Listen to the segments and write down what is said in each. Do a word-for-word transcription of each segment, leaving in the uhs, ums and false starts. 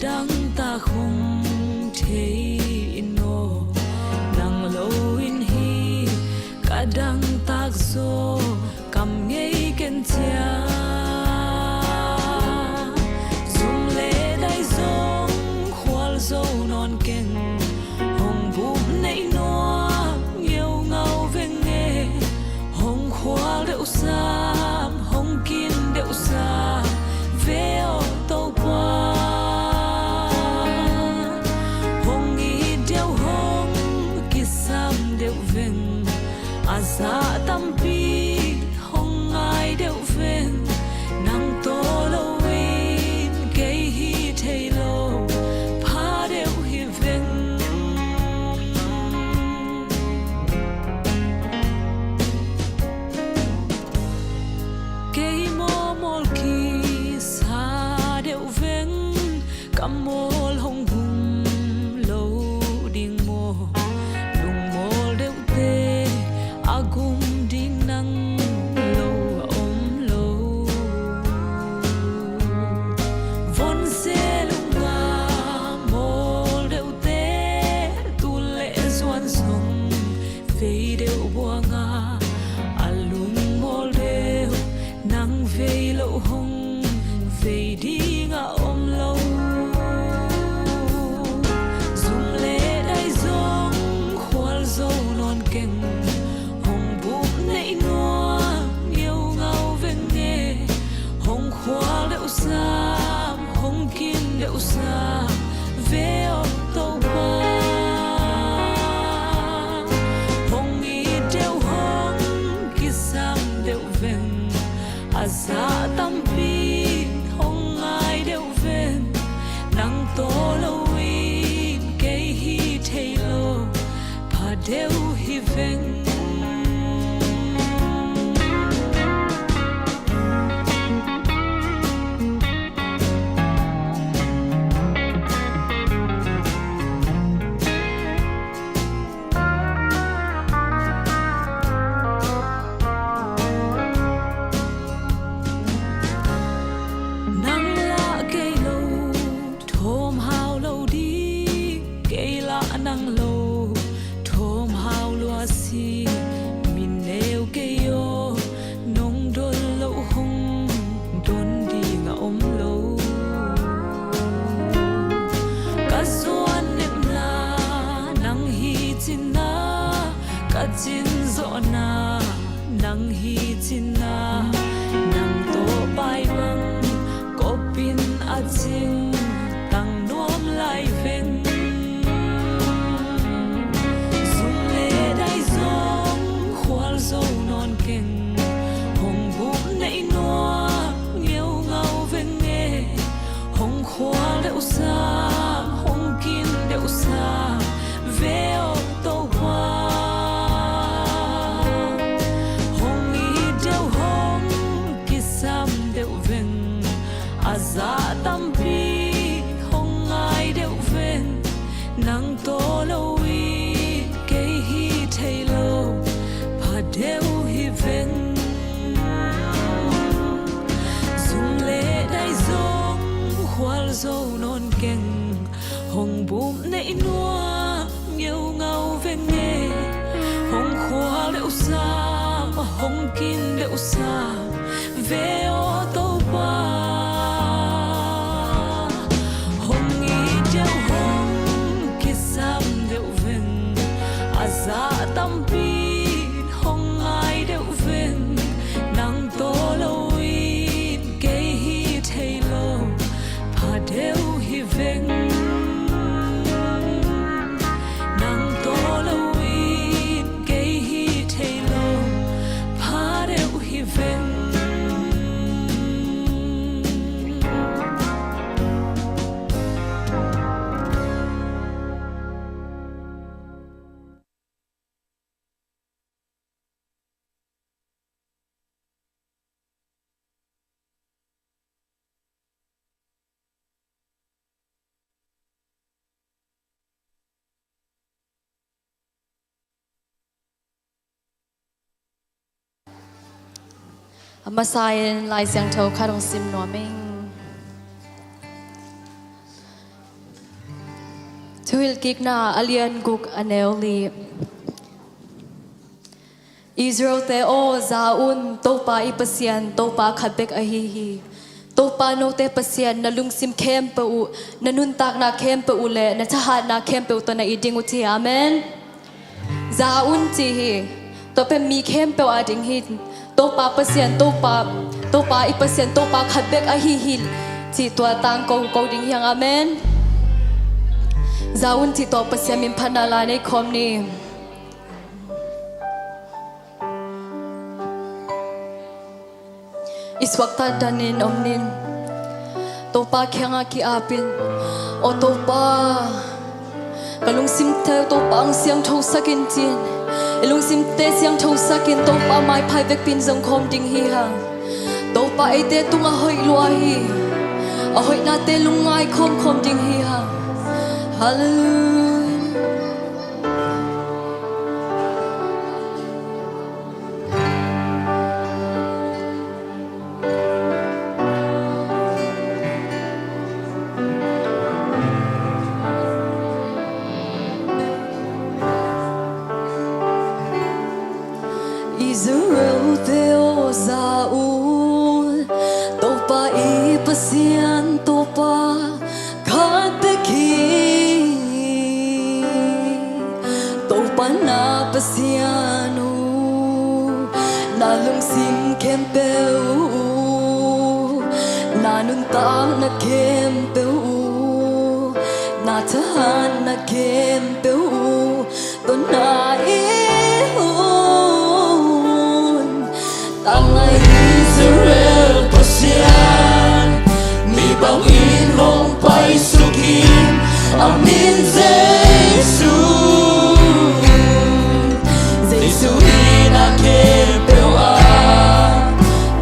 Dangtak hong thei in aw, nang lo in hi ka dangtak zaw, kam ngei ken cia. Zum le dai zong khual zo nawn keng, hong bup neih nuam ngeungau veng e. Hong khual deuh sam, hong kin deuh sam ve aw Topa. Hong it deuh, hong kisam deuh veng, a zah tampi hong ngai deuh veng. Nang tawh lo in kei hi thei lo, pha deuh hi veng. Kei mawmawl kisa deuh veng, ka mawl hong gum lo ding maw? Lungmawl deuhte a gum ding nang lo a om lo. Von se lunga mawl deuhte, tul le zuan zong vei deuh buanga, a lungmawl deuh nang vei loh hong vei ding a om lo. Zum le dai zong khual zo nawn keng, hong bup neih nuam ngeungau veng e. Hong khual deuh sam, hong kin deuh sam ve aw Topa. Hong it deuh, hong kisam deuh veng, a zah tampi hong ngai deuh veng. Nang tawh lo in kei hi thei lo, pha deuh hi veng. Nang lah kei lo thawm hau lo ding, kei lah nang lo thawm hau lua si. Min neu kei aw, nong don loh hong don ding a om lo. Ka zuan nepna nang hi cina, ka cin zawhna nang hi cina, nang tawh pai bang kop in a cing tang nuam lai veng. Zum le dai zong khual zo nawn keng, hong bup neih nuam ngeungau veng e. Hong khual deuh sam, hong kin deuh sam ve aw Topa. Hong it deuh, hong kisam deuh veng, a zah tampi hong ngai deuh veng. Nang tawh lo in kei hi thei lo, pha deuh hi veng. Zum le dai zong khual zo nawn keng, hong bup neih nuam ngeungau veng e. Hong khual deuh sam, hong kin deuh sam ve aw Topa. Hong it deuh, hong kisam deuh veng, a zah tampi hong ngai deuh veng. Nang tawh lo in kei hi thei lo, pha deuh hi veng. Nang tawh lo in kei hi thei lo, pha deuh hi veng. A masa in Lai Siangtho khat hong sim nuam ing. Thuhilhkikna a lian guk a neu li. Israel-te aw, za un, Topa i Pasian, Topa khat bek ahi hi. Topa note Pasian, na lungsim khempeuh uh, na nuntakna khempeuh uh le na thahatna khempeuh tawh na it ding uh ci hi. Amen. Za un ci hi. Tua pen mi khempeuh a ding hi. Topa Pasian, Topa, Topa i Pasian, Topa khat bek ahi hi. Ci tua tangko ko ding hi hang. Amen. Za un ci tawh Pasian min phatna la nei khawm ni. I suakta danin om nin. Topa kiangah ki-apin, aw Topa, ka lungsimte Topa ang siangthosak in cin. I lungsimte siangthosak in Topa maiphai vekpin zong khawm ding hi hang. Topa eite tungah hoih lua hi. A hoihnate lungngai khawm khawm ding hi hang. Halleluiah. Israel-te aw, za un, Topa i Pasian, Topa khat bek hi. Topa na Pasian uh, na lungsim khempeuh uh, na nuntakna khempeuh uh, na thahatna khempeuh uh, tawh na it un. Tanglai Israel Pasian, mi bangin hong paisuk in, a min Jesu. Jesu in a khempeuh ah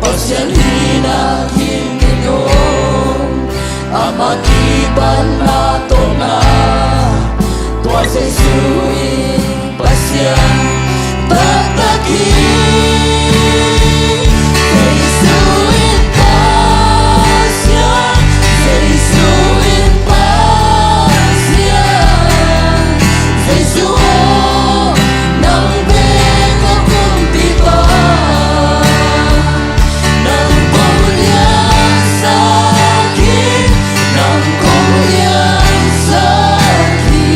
Pasian in a kim in om. Ama kipan na tawh na, tua Jesu in Pasian taktak hi. Jesu in Pasian, Jesu in Pasian, Jesu aw, nang bek ka pumpi pa. Nang kong liansak hi, nang kong liansak hi.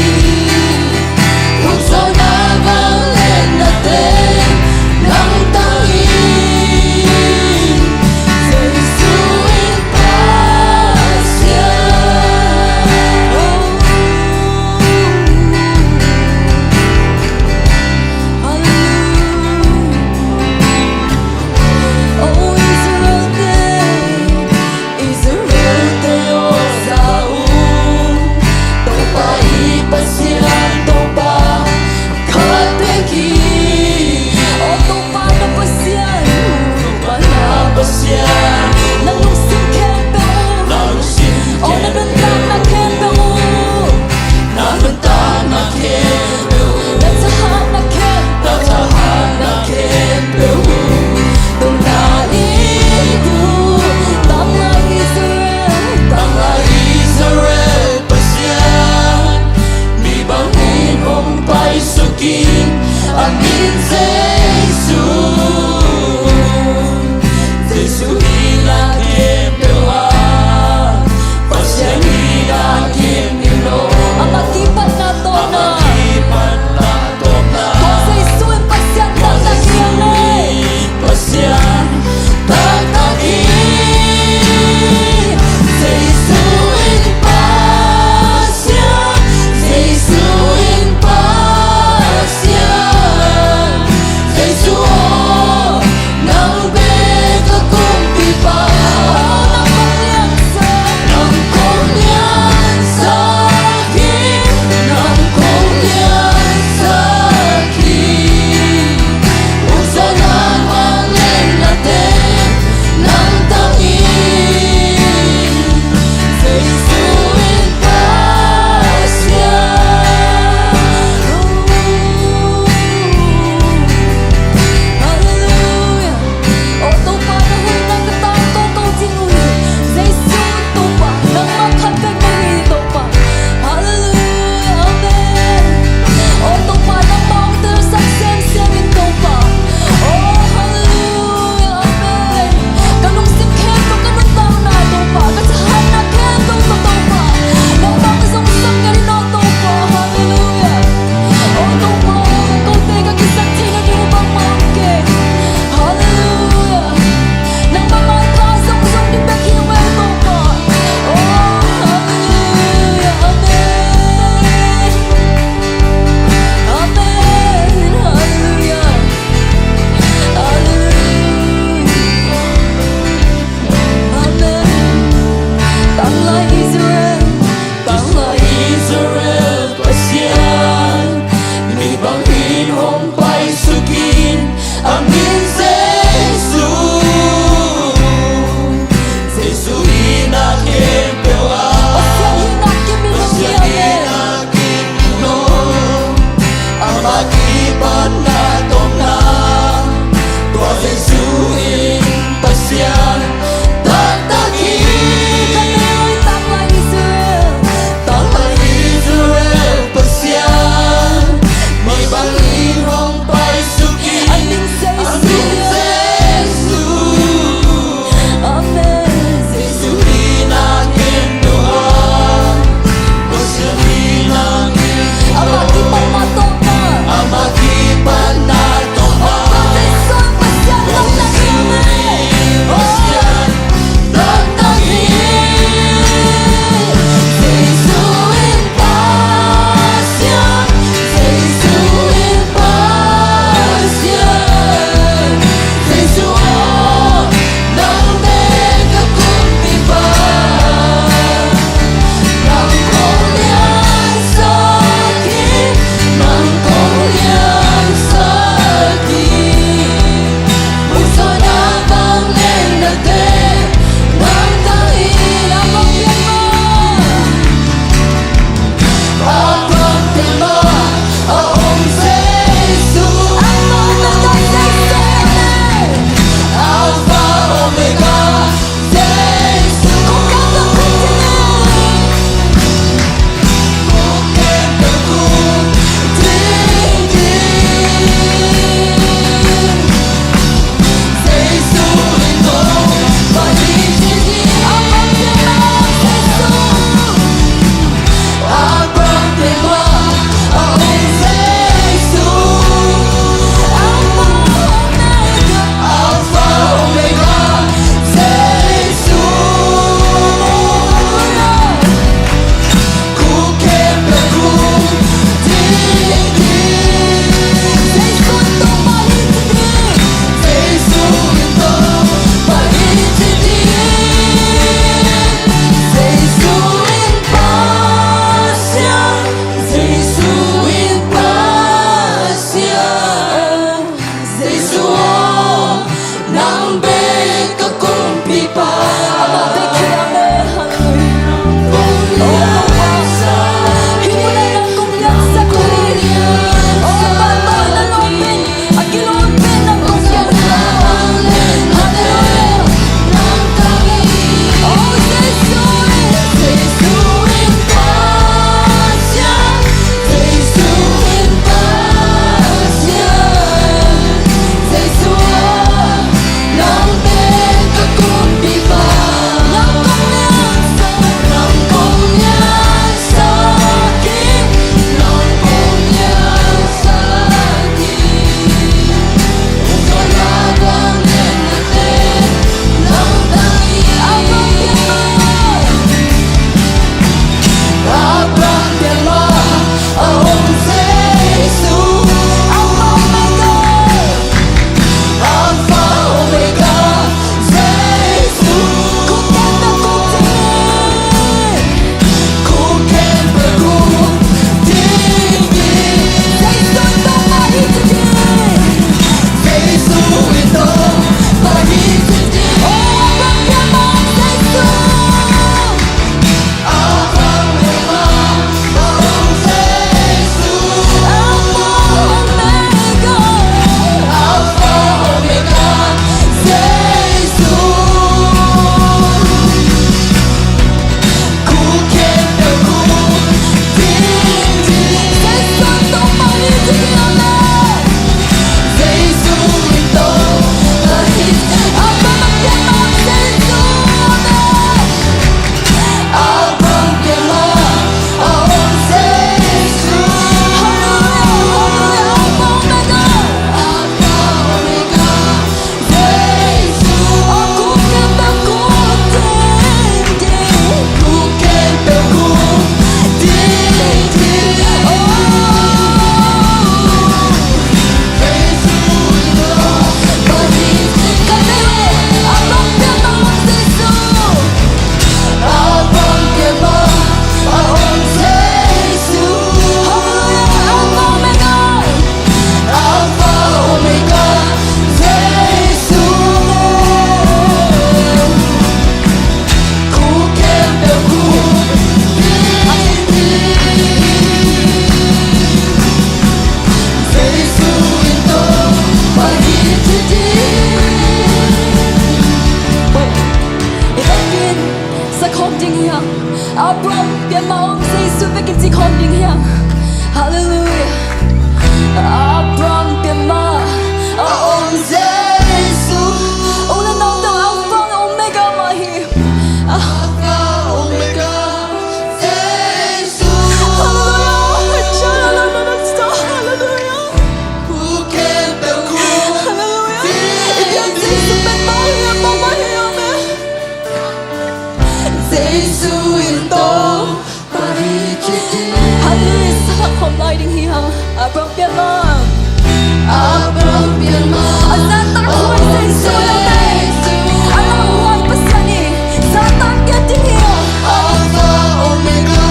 Khawm ding hi hang. Halleluiah. A prang pian mah a om Jesu. Ol le naute, Alpha le Omega mah hi. Alpha, Omega, Jesu. Halleluiah. Halleluiah. Halleluiah. I biak Jesu pen mah hi, mah mah hi, amen. Jesu in tawh Halleluiah, sa khawm lai ding hi hang. Abraham pian mah. Abraham pian mah. A zahtak huai Jesu a late. A lak huai Pasian in zahtak pian ding hi hang. Alpha Omega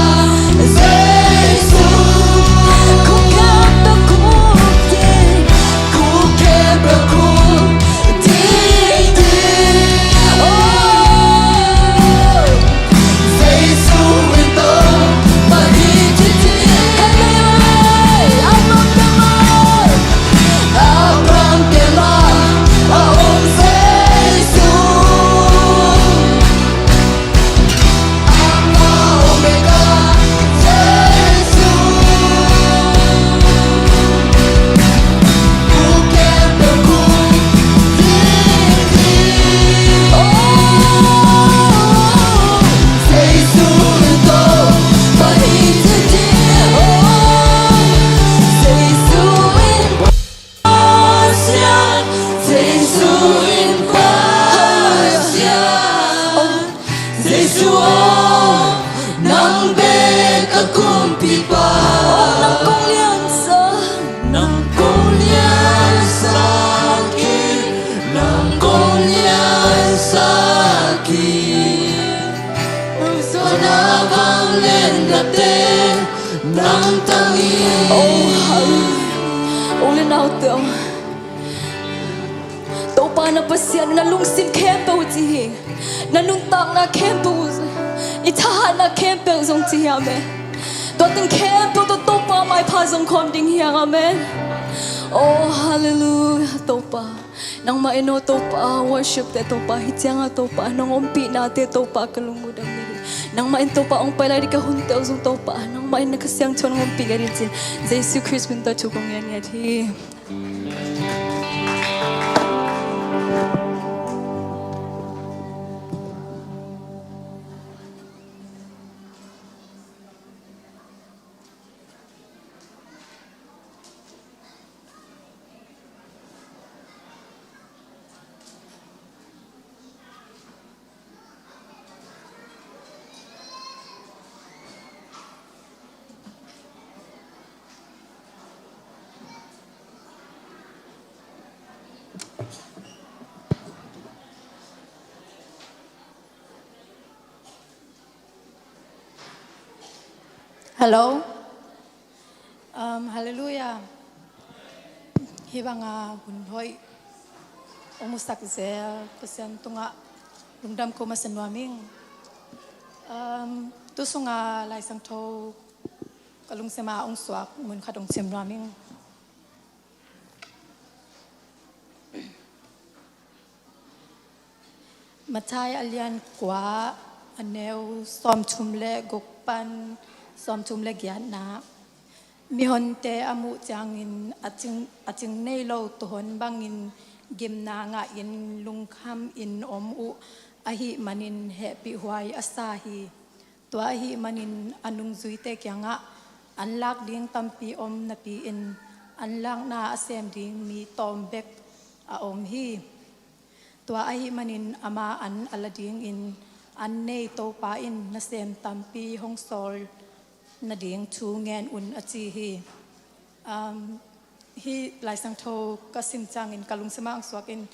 Jesu. Ko khempeuh ko ding. Ko khempeuh ko ding. Oh. Jesu aw, nang bek a kumpipa. Aw, nang kong liansak. Nang kong liansak hi, nang kong liansak hi. Nang suahna vangliatnate nang tang hi. Oh, hallelujah. Ol le naute aw. Topa na Pasian, na lungsim khempeuh uh ci hi. Na nuntakna khempeuh uh, i thahatna khempeuh zong ci hi, amen. Tua teng khempeuh tawh Topa maipha zong khawm ding hi hang, amen. Oh, hallelujah, Topa. Nangmah in aw Topa, worship te Topa, hih ciangah Topa, nong ompihnate Topa, ka lung uh dam hi. Nangmah in Topa, hong pai lai ding ka hunte uh zong Topa, nangmah in na Kha Siangtho in hong ompih lai ding ci-in, Jesu Khrist min tawh thu kong ngen hi. Hello. Um, hallelujah. Hih banga hun hoih hong musak zel Pasian tungah lungdam ko masa nuam ing. Um, tu sunga Lai Siangtho ka lungsim ah hong suak mun khat hong sim nuam ing. Matthai a lian kua, a neu sawmthum le guk pan sawmthum le giatna. Mihonte a muh ciangin a cing, a cing nei lo tuuhon bangin gimna ngahin lungkhamin om uh ahih manin hehpihhuai a sa hi. Tua ahih manin a nungzuite kiangah an lak ding tampi om napi-in an lakna a sem ding mi tawm bek a om hi. Tua ahih manin ama an a la dingin an nei Topa in nasem tampi hong sawl nading thu ngen un a ci hi. Um, hih Lai Siangtho ka sim ciangin ka lungsim ah hong suak in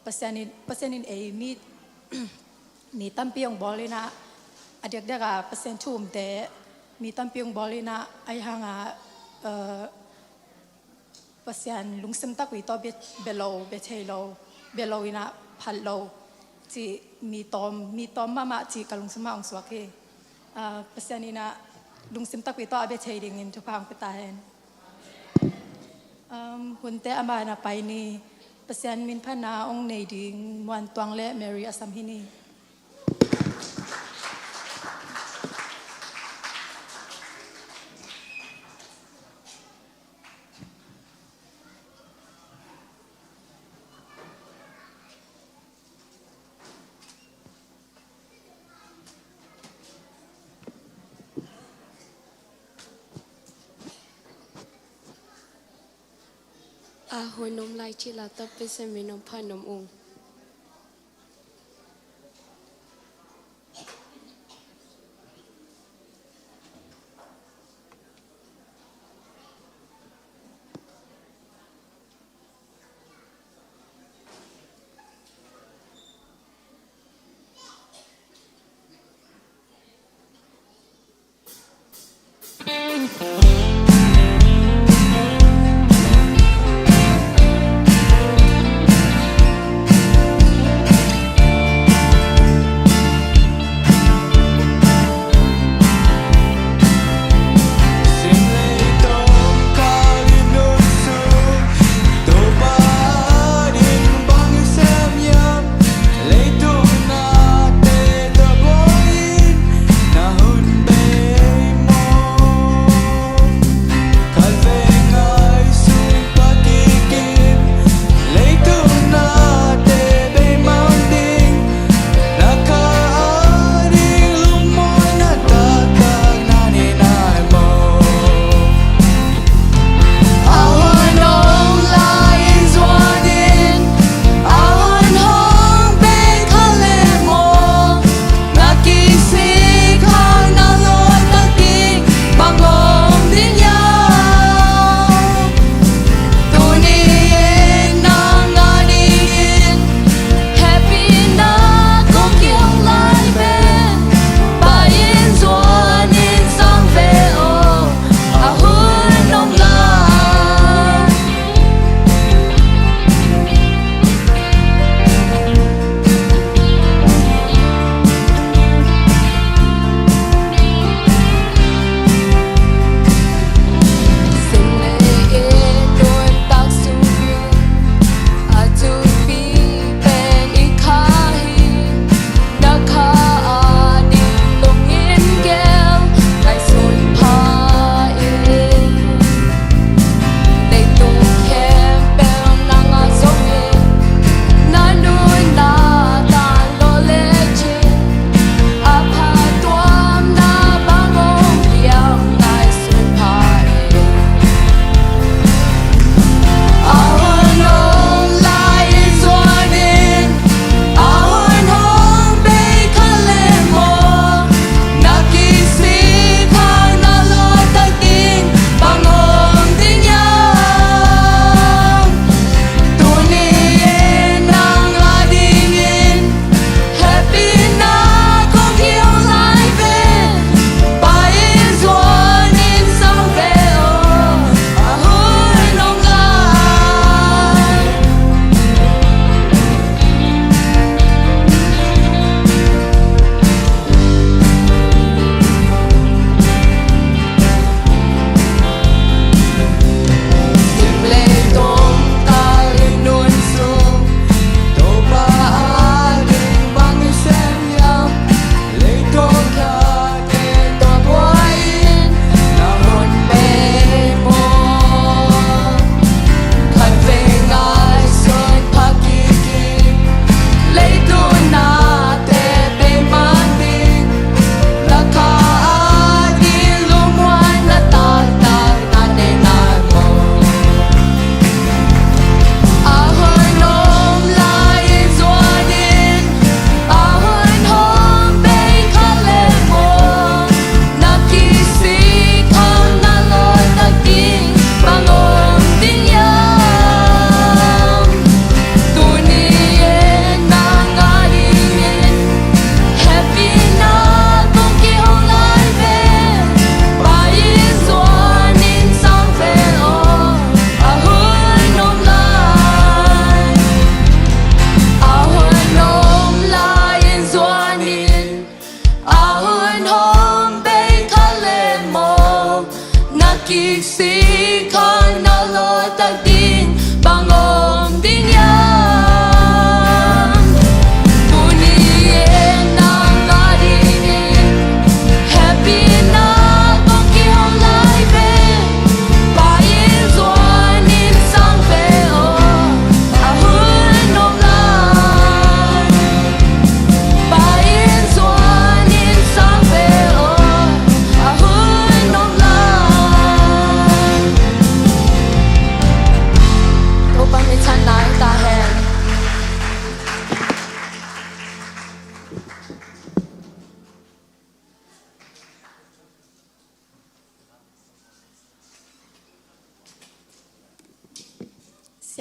Pasian in, Pasian in ei mi, mi tampi hong bawl in ah, a diakdiak ah Pasian thu umte mi tampi hong bawl in ah, ahi hang ah, uh, Pasian lungsim takpi tawh bia, bia lo, bia thei lo, bia lo in ah phat lo cih mi tawm, mi tawm mahmah cih ka lungsim ah hong suak hi. Ah, Pasian in ah lungsim takpi tawh a bia thei dingin thupha hong pia ta hen. Um, hunte a man a pai ni. Pasian min phatna hong nei ding Muan Tuang le Mary a sam hi ni. A hua nuam lai cih la, tua Pasian min hong phat nuam ung.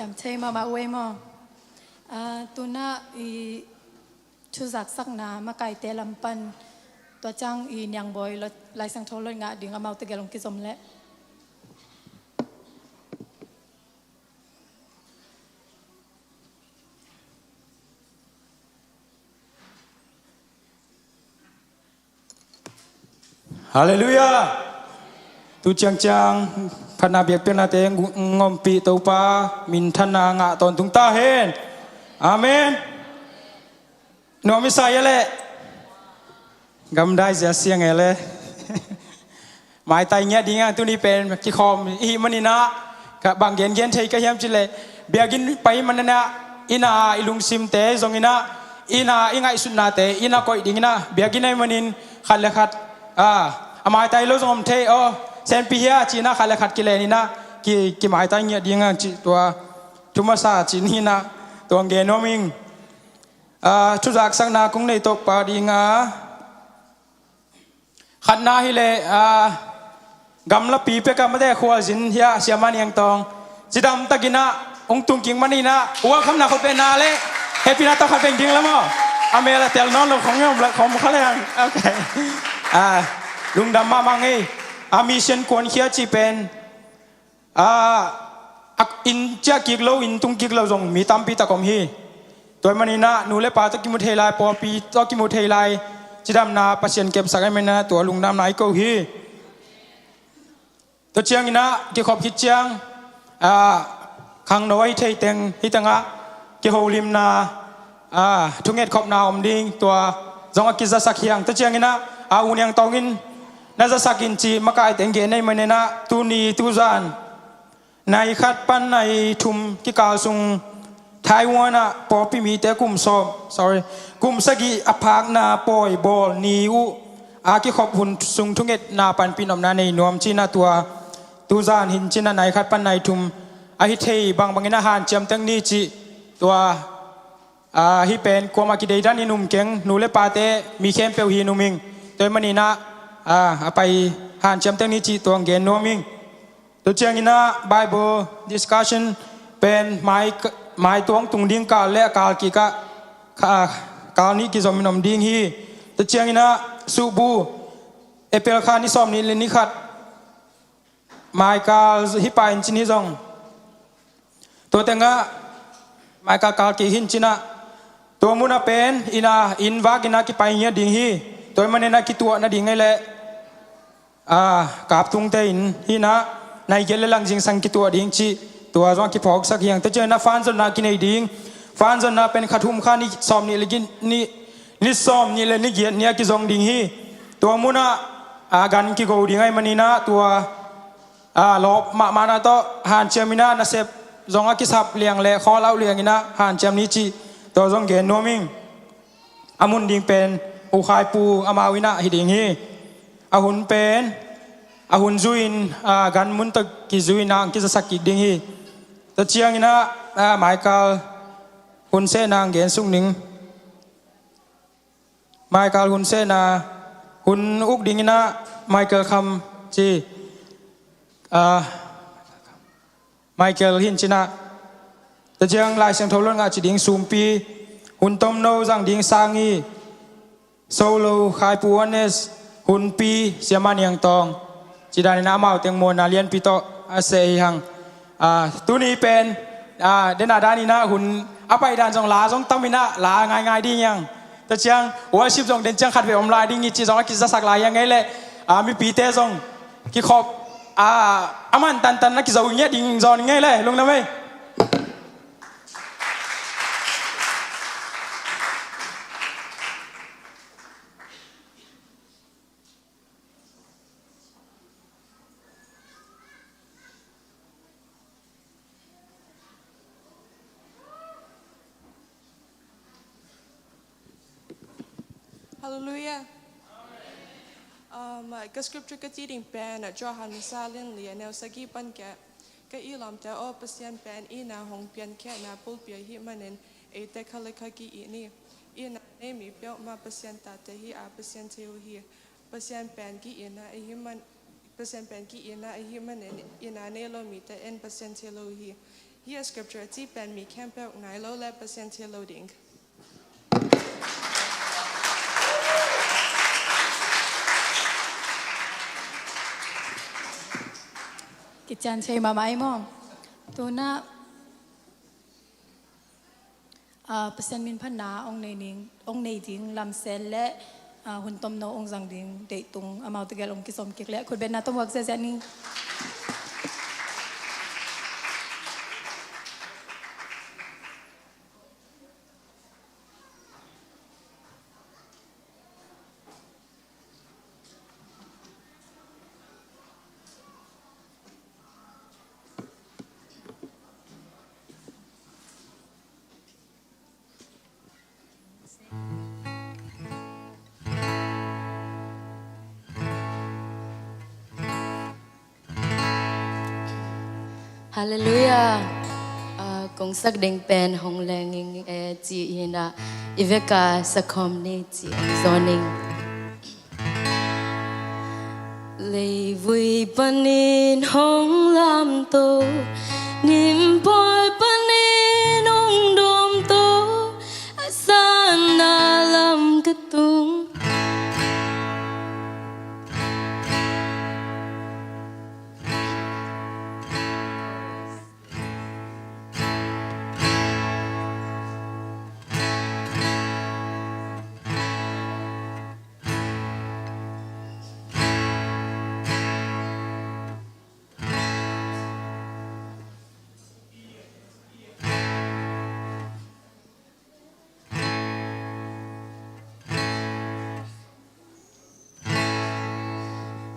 Lam thei mahmah uh ei maw? Ah, tunah i thuzaksakna makaite lam pan tua ciang i Niangbawi Laisiangtho Lot ngah ding, amaute gel hong kizom leh. Halleluiah. Tu ciangciang phatna biakpiaknate ng-, ngawmpih Topa minthanna ngah tawntung ta hen. Amen. Nuam i sa ia leh. Gamdai zia siang e le. Maitai ngiat dingah tuni pen kikhawm i hih maninah, ka bang gengen thei ka hiam cileh, biakinn pai maninah, ina i lungsimte zonginah, ina i ngaihsutnate ina koih dinginah, biakinn ai manin khat le khat a, a maitai lo zong om thei aw, senpi hia cinah khat le khat kileninah ki, ki maitai ngiat dingah cih tua thumasa cin hinah tuang gen nuam ing. A, thuzaksakna kong nei tawh pa dinga. Khatna hileh, a, gamlapi peka mate khualzin hia siama niangtawng cidamtakinah ung tungking maninah uakhamna khut pena le hehpihna tawh khat beng ding lam aw. A mel a tel nawn lo khong om la khom kha leng. Okay. A, lungdam mahmah ngei. A, mission kuankhia cih pen a, a, inn ciah kik lo, inn tung kik lo zong mi tampi tak om hi. Tua maninah nu le pa tawh kimu thei lai, pawlpi tawh kimu thei lai cidamna Pasian kepsak ai maninah tua lungdamna i ko hi. Tua cianginah kikhop khit ciang, a, khangno ahi thei teng hi tengah kiholimna, a, thungetkhopna om ding tua zong a kizasak hiang. Tua cianginah a, u niangtawngin na zasak in cih makaite in gen nei maninah tuni tuzan nai khat pan nai thum kikal sung Taiwan ah pawlpi mite kum sawm, sorry, kum sagih a phakna pawi bawl ni uh a kikhop hun sung thungetna panpih nopna nei nuam cinah tua tuzan hin cinah nai khat pan nai thum ahi thei bangbangin a hanciam teng ni cih tua, a, hih pen kuamah kideidan in um keng, nu le pate mi khempeuh hi in um ing. Tua hi maninah, a, a pai hanciam teng ni cih tuang gen nuam ing. Tua cianginah Bible discussion pen mai, mai tuang tung ding kal le a kal kikah, kha, kal nih kizom in om ding hi. Tua cianginah suhbu April kha ni sawm nih le ni khat maikal hi pa in cin hi zong. Tua tengah maikal kal kik hin cinah tua munah pen ina inn vakinah kipai ngiat ding hi. Tua hi maninah kituah nading ei leh, a, kaptungte in hinah nai giat le lang zingsang kituah ding cih tua zong a kiphawksak hiang. Tua cianginah fanzonna kinei ding. Fanzonna pen kha thum kha ni sawm nih le gi-, ni, ni sawm nih le ni giat ni a kizong ding hi. Tua munah, a, gan kigo ding ai maninah tua, a, lawp mahmahna tawh hanciam inah nasep zong a kisap liang le khawl auh lianginah hanciam ni cih tua zong gen nuam ing. A mun ding pen U Khai Pu amau inah hi ding hi. A hun pen a hun zui-in, a, gan mun tawh kizui-in ang kizasak kik ding hi. Tua cianginah, a, maikal hun sehna ang gen suk ning. Maikal hun sehna hun uk dinginah Michael Kham ci, a, Michael hin cinah. Tua ciang Lai Siangtho Lot ngah ci ding sumpi, hun tomno zang ding sangi, solo Khai Pu Ones, hunpi siama niangtawng. Ci daninah amau teng muanna lianpi tawh a seh hi hang. A, tuni pen, a, dena daninah hun a pai dan zong la zong taminah la ngaingai ding hiang. Tua ciang worship zong den ciang khat vei om lai ding hi ci zong a kizasak lai hiang ei leh, a, mipite zong kikhop, a, a man tantan na kizo ngiat ding zawn ngei le lungdam ei. Halleluiah. Um, ka scripture ka ci ding pen Johan Masa lian li a neu sagih pan giat. Ka it lawmte aw, Pasian pen itna hong piankhia bulpi ahih manin eite khat le khat ki-it ni. Itna nei mi peuhmah Pasian tate hi a, Pasian thei uh hi. Pasian pen ki-itna ahih man, Pasian pen ki-itna ahih manin itna nei lo mite in Pasian thei lo uh hi. Hih a scripture a cih pen mi khempeuh ngai lo le Pasian thei lo ding. Kician thei mahmah ei maw? Tunah, ah, Pasian min phatna hong nei ning, hong nei ding lamsen le, ah, hun tomno hong zang ding deihtung amau tegel hong kizom kik le khutbetna tomhuak ziahziah ni. Halleluiah. Ah, kong sak ding pen Hong Leng Ing E ci hi in ah, i vek a sakhawm ni ci hong zawn ning. Leivui panin hong lamto, nimpual panin hong dawmto, a sanna lam ka tung.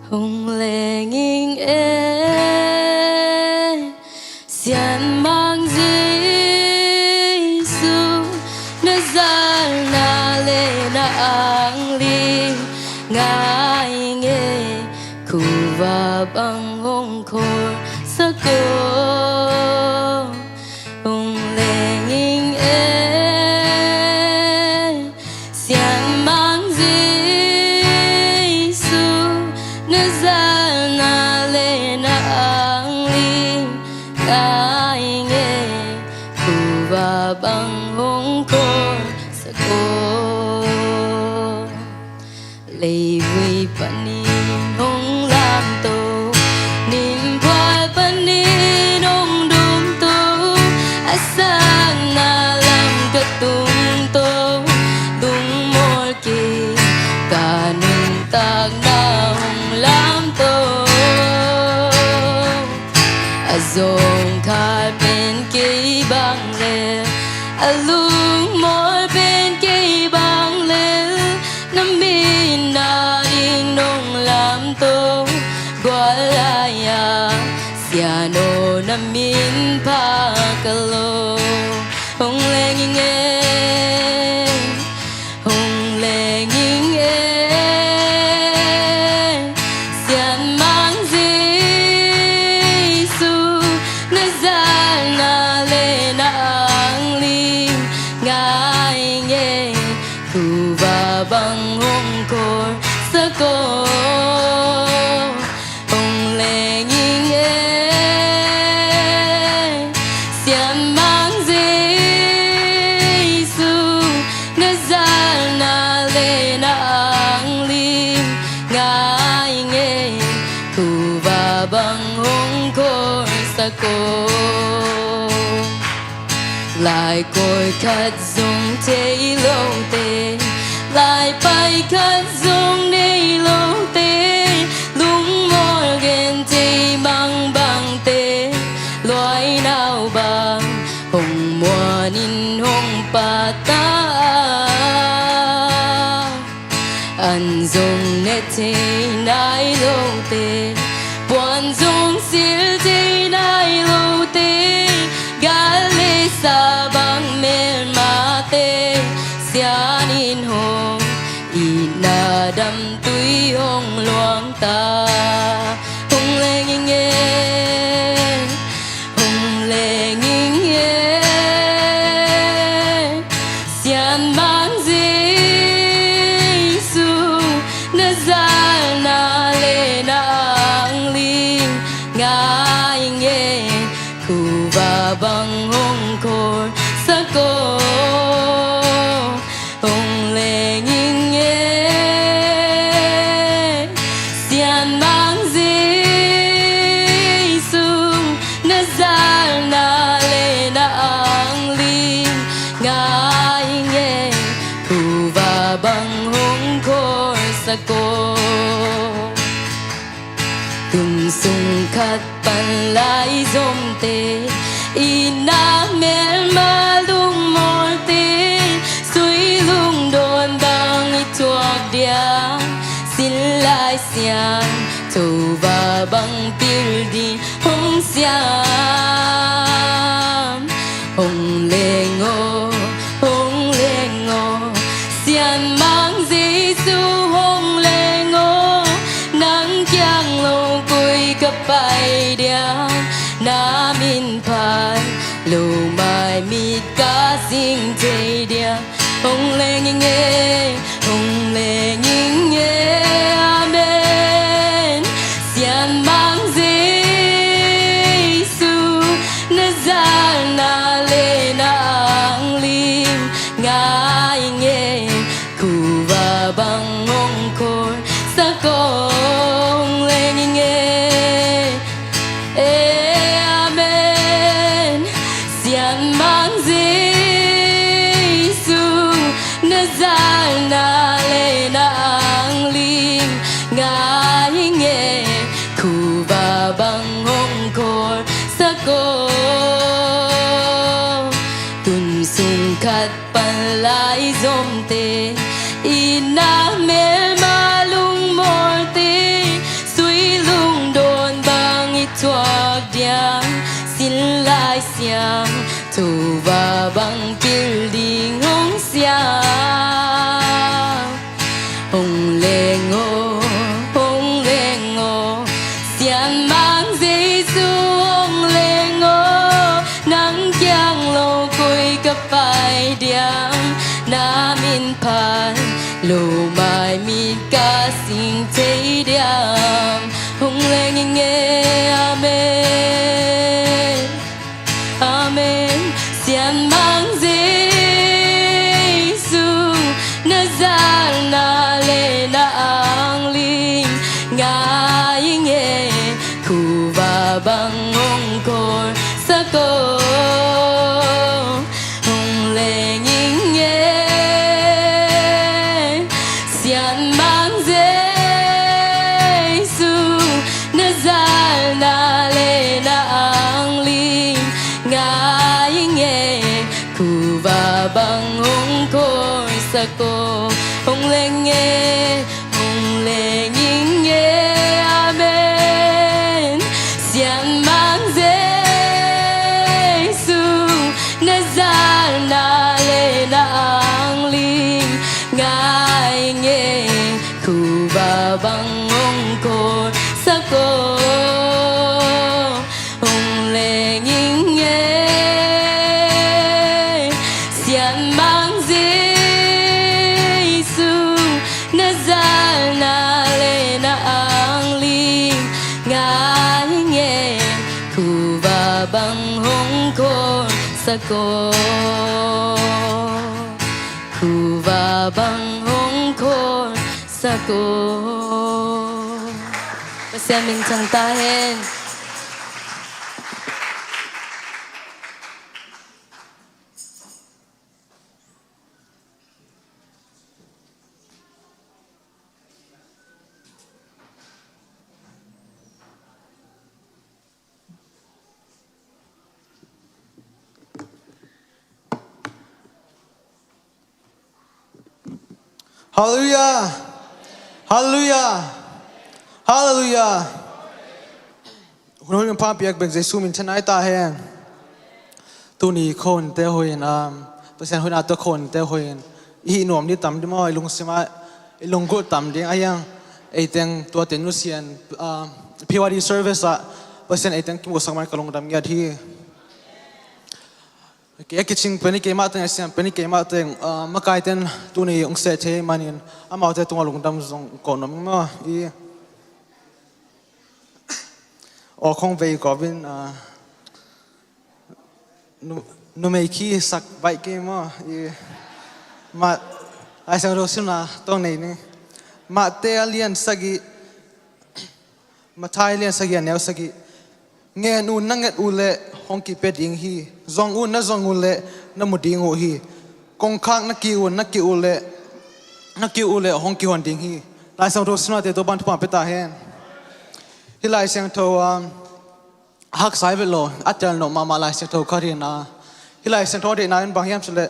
Hong Leng Ing E, Sianmang Jesu, na zalna le na angling ngai ing e, kuva bang hong khol sak o. Hong Leng Ing E, Sianmang Jesu, na zalna le na angling ngai ing e, kuva bang hong khol sak o. Leivui panin hong lamto, nimpual panin hong dawmto, a sanna lam ka tungto, lungmawl kei ka nuntakna hong lamto. A zawngkhal pen kei bang lel, a lungmawl pen kei bang lel, na min ading nong lamto gual lai-a, Sian aw na min pha ka lo. Hong Leng Ing E, Hong Leng Ing E, Sianmang Jesu, na zalna le na angling ngai ing e, kuva bang hong khol sak o. Hong Leng Ing E, Sianmang Jesu, na zalna le na angling ngai ing e, kuva bang hong khol sak o. Lai kawi khat zong thei lote, lai pai khat zong nei lote, lungmawl genthei bangbangte, luainau bang hong muanin hong pata a, an zong ne thei nai lote, puan zong sil thei nai lote, gal le sa bang melmate, Sian in hong itna damtui hong luang ta. Hong Leng Ing E, Hong Leng Ing E, Sianmang Jesu, na zalna le na angling ngai ing e, kuva bang ko. Tun sung khat pan lai zomte, itna melma lungmawlte, sui lungdawn bang i thuak dia, sin lai siam, Topa bang pil ding hong siam. Hong leng aw, hong leng aw, Sianmang Jesu hong leng aw, nang kiang lo koi ka pai diam, na min phat lo mai mit ka sing thei diam. Hong leng ing e, hong leng ing e, amen. Sianmang Jesu, na zalna le na angling ngai ing e, kuva bang hong khawl sak aw, hong leng ing e. Amen. Sianmang Jesu, na zalna le na angling ngai ing e, kuva bang hong khawl sak aw. Tun sung khat pan lai zomte, itna melma lungmawlte, sui lungdawn bang i thuak diam, sin lai siam, Topa bang pil ding hong siam. Hong leng aw, hong leng aw, Sianmang Jesu hong leng aw, nang kiang lo koi ka pai diam, na min phat lo mai mit ka sing thei diam. Hong leng ing e, amen. Amen. Sianmang Jesu, na zalna le na angling ngai ing e, kuva bang hong khawl sak aw, hong leng ing e. Sianmang Jesu, na zalna le na angling ngai ing e, kuva bang hong khawl sak aw, hong leng e, hong leng ing e, amen. Sianmang Jesu, na zalna le na angling ngai ing e, kuva bang hong khawl sak aw, hong leng ing e. Sianmang Jesu, na zalna le na angling ngai ing e, kuva bang hong khawl sak aw, kuva bang hong khawl sak aw. Pasian min thang ta hen. Halleluiah. Halleluiah. Halleluiah. Hun hoih hun pha piak bek Jesu min thang nai ta hen. Tuni khonte hoih in, um, Pasian hoihna tawh khonte hoih in, i hih nuam ding tam ding maw, i lungsim ah i lunggulh tam ding a hiang, ei teng tuate nusian, um, P Y D service ah Pasian ei teng kimuhsak man ka lungdam ngiat hi. Kei a kicing pen hi keimah teng, a siam pen hi keimah teng, uh, makaite'n tuni hong seh thei manin amaute tungah lungdam zong ko nuam ing maw. I aw khong vei ko vin, uh, nu-, numei khi sak baih kei maw. I Mat-, Lai Siangtho simna tawh nei ni. Matthai a lian sagih, Matthai a lian sagih a neu sagih. Ngen un na nget uh leh hong kipia ding hi. Zong un na zong uh leh na mu ding uh hi. Kongkhak na kih un na kih uh leh, na kih uh leh hong kihon ding hi. Lai Siangtho simnate Topa'n thupha pia ta hen. Hih Lai Siangtho, um, haksa hi vet lo, a tel nop mahmah Lai Siangtho khat hi a. Hih Lai Siangtho deihna in bang hiam cih leh,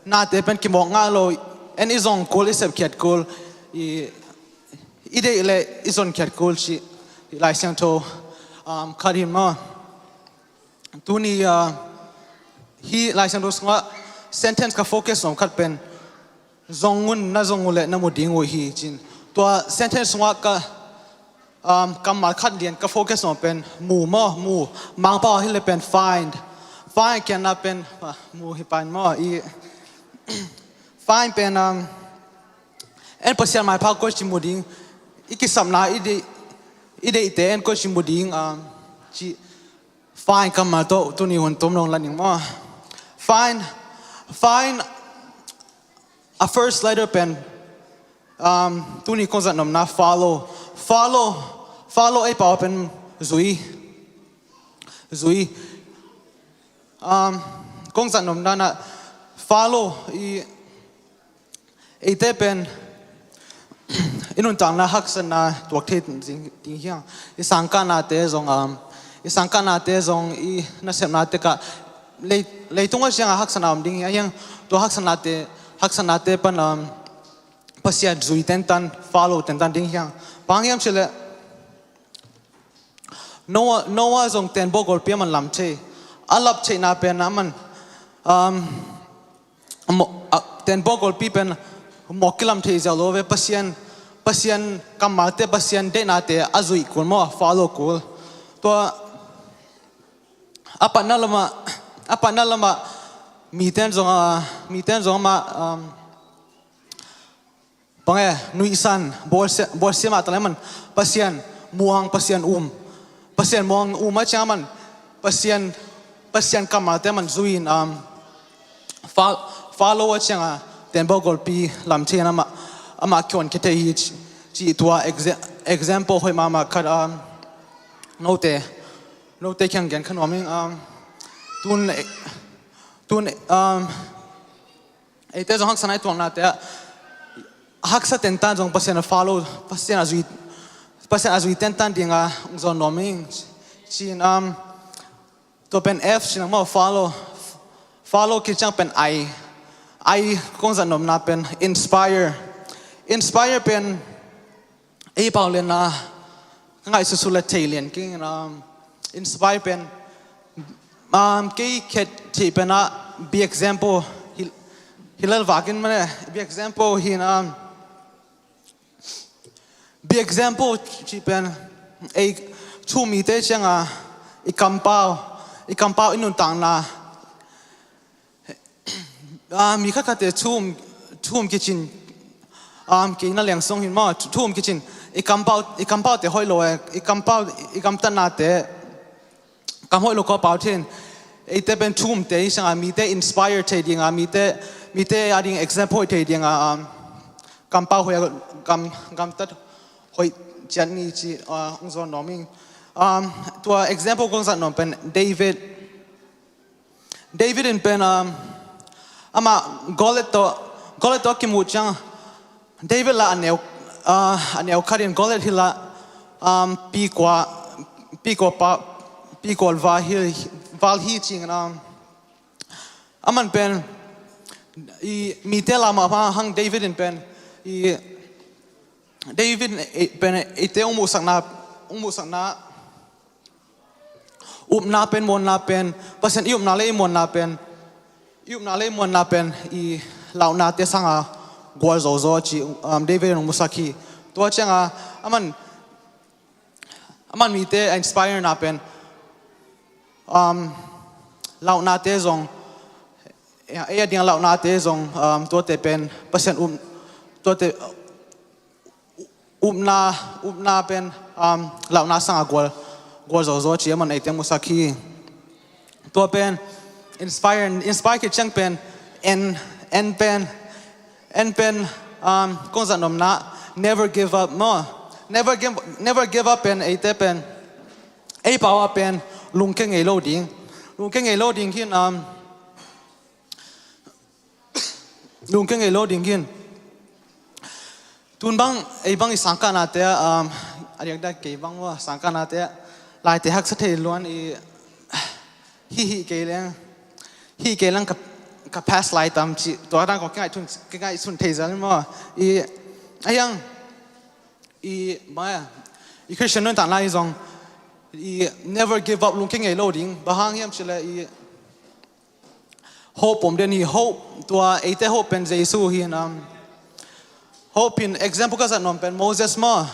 nate pen kimawk ngah lo, en i zong kul, i sep khiat kul, i, i deih leh i zon khiat kul cih Lai Siangtho, um, khat hi maw. Tuni, ah, hih Lai Siangtho sungah sentence ka focus nuam khat pen, "Zong un, na zong uh leh na mu ding uh hi," ci-in. Tua sentence sungah ka, um, kammal khat lian ka focus nuam pen, mu maw, mu. Mangpau ah hi leh pen find. Find kianna pen, ah, mu hi pen maw. I find pen, um, en Pasian maipha koici mu ding, i kisapna, i deih, i deihte en koici mu ding, um, ci. Find kammal tawh tuni hun tom long la ning maw. Find, find a first letter pen, um, tuni kong zat nopna follow. Follow, follow ei pau pen zui. Zui. Um, kong zat nopna na follow i Eite pen i nuntakna haksatna tuak thei ding, ding hiang. I sangkahnate zong, um, i sangkahnate zong, i nasepnate kah lei, leitung a siangah haksatna om ding hiang. Tua haksatnate, haksatnate pan, um, Pasian zui tentan, follow tentan ding hiang. Bang hiam cih leh Noah, Noah zong tenbaw golpi a man lam thei. A lap theihna pen a man, um, mo-, a, tenbaw golpi pen mawk kilam thei ziau lo ve. Pasian, Pasian kammalte, Pasian deihnate a zuih kul maw, a follow kul. Tua a patna lamah, a patna lamah miten zong, a, miten zong amah, um, Bang e, nuihsan, bawlsia, bawlsia mah taleh man, Pasian muang, Pasian um. Pasian muang um a ciang man, Pasian, Pasian kammalte man zui in, um, fa-, follow a ciang a, tenbaw golpi lam thei in amah, amah kion khia thei hi ci, ci tua exe-, example hoih mahmah khat, um, note, note kiang gen kha nuam ing, um, tun, tun, um, Eite zong haksatna i tuaknate ah, haksa tentan zong Pasian a follow, Pasian a zui, Pasian a zui tentan dinga hong zawn nuam ing. Ci-in, um, tua pen F ci-in maw, follow. Follow kiciang pen I. I kong zat nopna pen inspire. Inspire pen ei pau lian a, ka ngaihsutsuh le thei lian keng in, um, inspire pen, um, kei khet thei pen a, be example hi, hi lel vak in mane, be example hi in, um, be example ci pen, ei thu um mite ciang a, i kampau, i kampau i nuntakna, Ah, mi khatkhatte thu um, thu um kicin, ah, kei na leng song hin maw, thu um kicin, i kampau, i kampaute hoih lo e, i kampau, i gamtatnate, kam hoih lo kua pau thei in, eite pen thu umte i sang a, mite inspire thei ding a, mite, mite a ding example hoih thei ding a, ah, kampau hoih a, gam, gamtat hoih ciat ni ci, ah, hong zawn nuam ing. Ah, tua example kong zat nuam pen David, David in pen, um, amah Goliath tawh, Goliath tawh kimuh ciang, David lah a neu, uh, a neu khat in Goliath hi lah, um, pi kua, pi kua pa, pi kua val hi, val hi ci-in, um, aman pen, i mite lamah hang David in pen, i David in, i pen, eite hong muhsakna, hong muhsakna, upna pen, muanna pen, Pasian i upna le i muanna pen, i upna le i muanna pen, i lauhnate sanga gualzo zaw ci, um, David in hong musak hi. Tua ciang a, aman, aman mite a inspire na pen, um, lauhnate zong, ei a ding a lauhnate zong, um, tuate pen, Pasian um, tuate, upna, upna pen, um, lauhna sanga gual, gualzo zaw ci aman eite musak hi. Tua pen, inspire, inspire khit ciang pen, en, en pen, en pen, um, kong zat nuamna, never give up maw. Never give, never give up pen, eite pen, ei pau a pen, lungke ngei lo ding. Lungke ngei lo ding hin, um, Lungke ngei lo ding hin. Tun bang, ei bang i sangkahnate ah, um, a diakdiak kei bang maw, sangkahnate ah, laite haksa thei luan i, hih hih kei leng, hih kei leng ka, ka past lai tam cih, tua dan kong kingaih thun, kingaih sun thei zel maw. I, a hiang, i, bang e, i Christian nuntakna i zong, i never give up lungkia ngei lo ding, bang hang hiam cih leh i, hope om den hi, hope, tua eite hope pen Jesu hi, um, hope in example ka zat nuam pen Moses maw.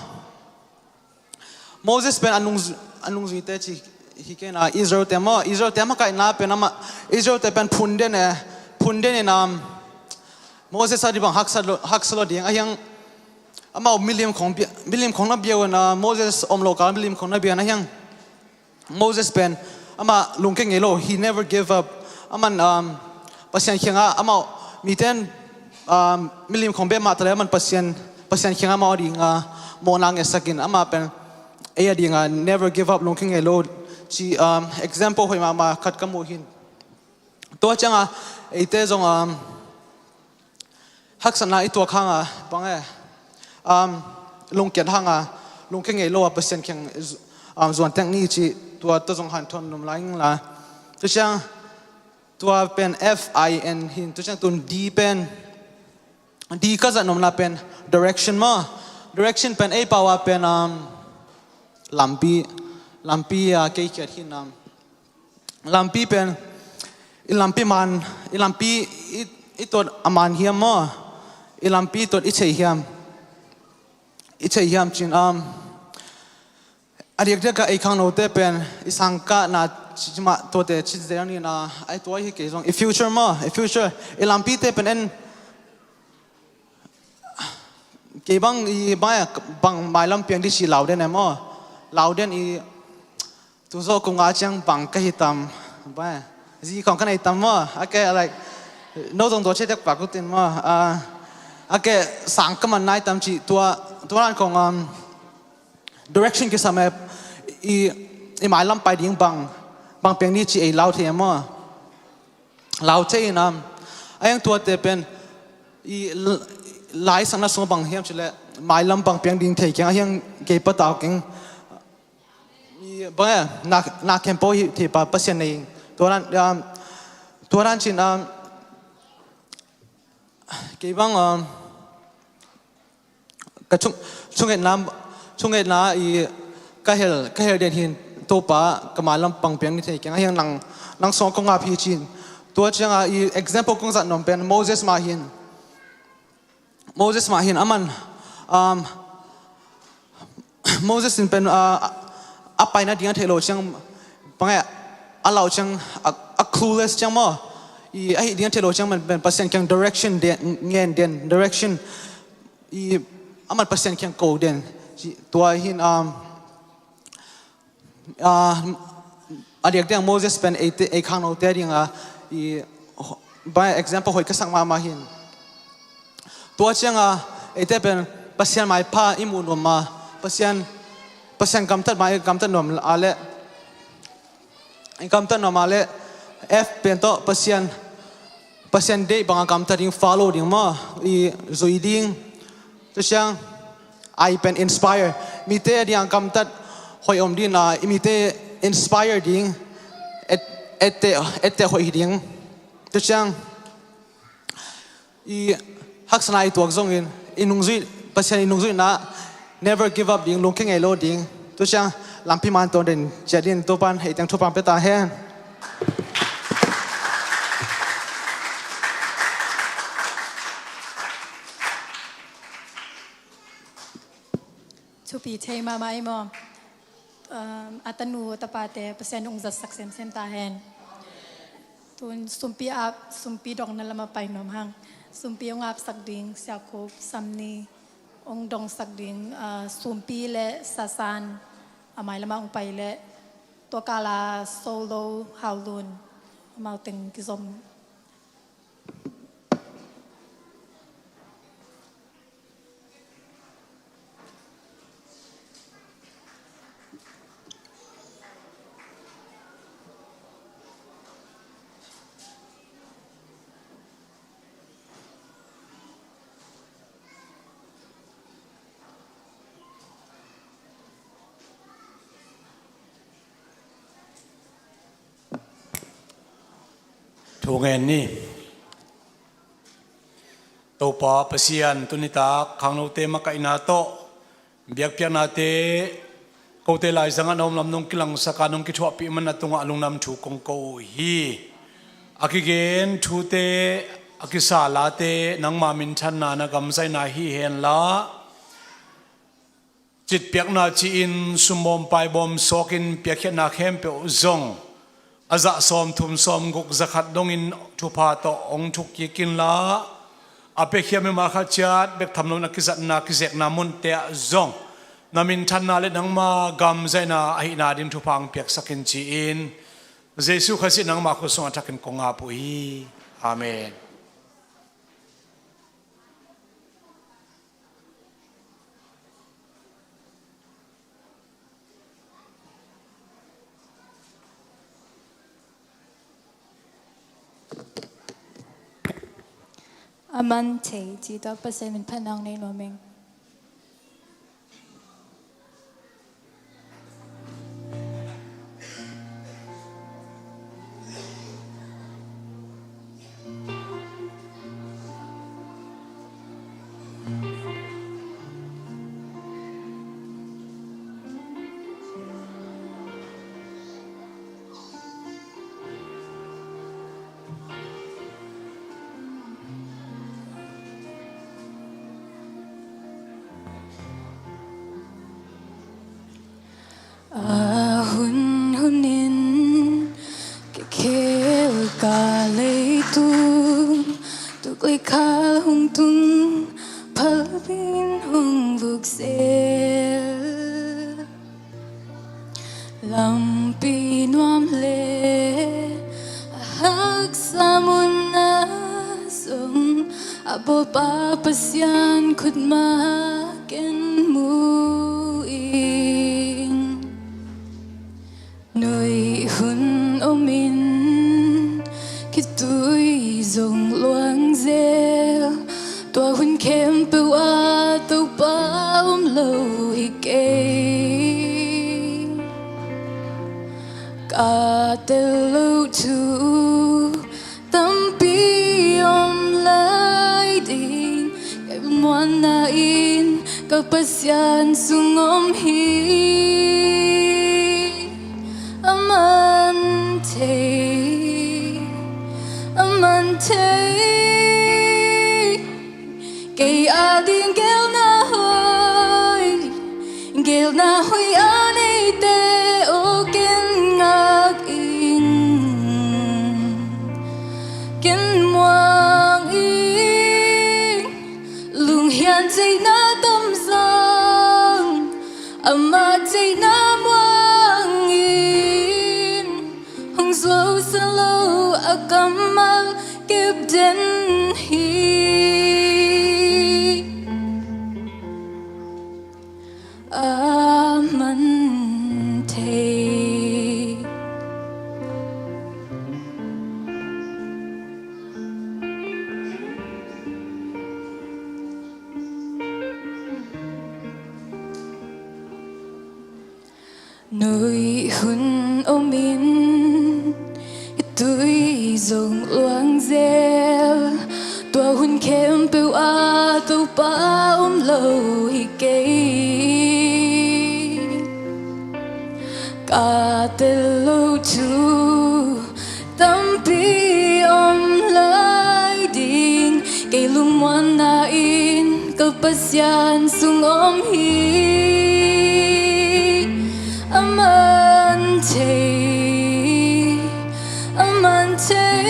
Moses pen a nungzu-, a nungzuite ci hi kei na, Israel te maw, Israel te makaihna pen amah, Israel te pen phun den e, phun den in, um, Moses a di bang haksa lo, haksa lo ding, a hiang amau milim khong bia, milim khong na bia un, uh, Moses om lo kal milim khong na bia na hiang. Moses pen amah lungkia ngei lo, he never gave up. Aman, um, Pasian kiangah amau miten, um, milim khong bia mah ta leh aman Pasian, Pasian kiangah amau a ding, uh, mawhna ngetsak in amah pen ei a ding, uh, never give up lungkia ngei lo ci, um, example hoih mahmah khat ka mu hi. Tua ciangah eite zong, um, haksatna i tuak hanga, bang e, um, lungkiat hanga, lungkia ngei lo a Pasian kiang zu-, um, zuan tek ni ci, tua, tua zong hanthawn nuam lai ing la. Tua ciang, tua pen F I N hi in, tua ciang tun D pen, D ka zat nuamna pen direction maw. Direction pen ei pau a pen, um, lampi, lampi a kei khiat hi in, um, lampi pen, i lampi man, i lampi i, i tuat a man hiam maw? I lampi tuat i theih hiam? I theih hiam cin, um, a diakdiak a ei khangnote pen, i sangkahna ci mah tuate ci zel ni na, ai tua hi kei zong, i future maw, i future, i lampite pen en, kei bang i bang, bang mailam piang di ci lau den e maw? Lau den i, tu zawh kong a ciang bang ka hi tam, bang, zi khong ka nei tam maw? A ke, like, no zong tua ciatek pak utin maw? Ah, a ke sang ka man nai tam ci tua, tua nan kong, um, direction kisam e i, i mailam pai ding bang, bang piang ni ci ei lau thei e maw? Lau thei in, um, a hiang tuate pen i l-, laisakna sung bang hiam cih leh mailam bang piang ding thei keng, a hiang kei patau keng. I bang e, na, na khempeuh hi thei pa Pasian nei. Tua nan, um, tua nan cin, um, kei bang, um, ka chung, chungetna, chungetna i ka hel, ka hel den hi in Topa ka mailam pang piang ni thei keng, a hiang nang, nang sung kong ngap hi cin. Tua cianga i example kong zat nuam pen Moses mah hi in. Moses mah hi in aman, um, Moses in pen, ah, a paina ding a theih loh ciang, bang e, a lauh ciang, a, a clueless ciang maw? I, a hih ding a theih loh ciang man pen Pasian kiang direction den, ngen den, direction. I, aman Pasian kiang ko den. Ci, tua hi in, um, ah, a diakdiak Moses pen ei te, ei khangnote a dinga, i, ho-, bang e, example hoih ka sak mahmah hi in. Tua cianga eite pen Pasian maipha i muh nuam a, Pasian, Pasian gamtat mai i gamtat nuam a leh, i gamtat nuam a leh, F pen tawh Pasian, Pasian deih banga gamtat ding, follow ding maw, i zui ding. Tua ciang I pen inspire. Mite a dinga gamtat hoih om ding a, i mite inspire ding, et, etteh, etteh hoih hi ding. Tua ciang i haksatna i tuak zongin, i nungzui, Pasian i nungzuihna, never give up ding, lungkia ngei lo ding. Tua ciang lampi man tuan den ciat ding, Topan hei teng thupha pia ta hen. Thupi thei mahmah i maw? Um, a tanu a tapate Pasian hong zatsak semsem ta hen. Tun sumpi ap, sumpi dongna lama pai nuam hang. Sumpi hong apsak ding, Siakhup Samni hong dongsak ding, ah, sumpi le Sasan a mai lama hong pai le tua kala Solo Haulun amau teng kizom. Thu ngen ni. Topa Pasian, tuni tak khangnote makaihna tawh biakpiaknate kote laizangah na om lam nong kilangsak a, nong kithuahpih man a tungah a lungdam thu kong ko uh hi. A kigen thute, a kisa late nangma minthanna, na gamzaina hi henla, citpiakna ci-in sumbawm paibawm sawkin piakkhiatna khempeuh zong a zah sawm thum sawm guk za khat dongin thupha tawh hong thuk kik inla, a piakhia mimal khat ciat bek tham loin a kizatna kizekna munte ah zong na minthanna le nangma gamzaina ahihna ding thupha hong piaksak in ci-in Jesuh Khazih nangma khut sungah thakin kong ap uh hi. Amen. A man thei ci tawh Pasian min phatna hong nei nuam ing. A hun hunin ka khel ka leitung, tuk le khal hong tung, phalbin hong vukzel. Lampi nuam le a haksa munah zong a bawlpa Pasian khut mah ken mu ing. Noih hun omin khitui zong luangzel, tua hun khempeuh ah Topa om lo hi kei. Ka tel loh thu tampi om lai ding, ka muanna in ka Pasian sung om hi. A man thei, a man thei, kei ading gelna hoih, gelna hoih a neite aw ken ngak ing. Ken muang ing, lunghian ceihna tamzang, amah ceihna muangin, hong zuausan lo a kammal kep den hi. A man thei. Noih hun omin khitui zong luangzel, tua hun khempeuh ah Topa om lo hi kei. Ka tel loh thu tampi om lai ding, kei lungmuanna in ka Pasian sung om hi. A man thei, a man thei,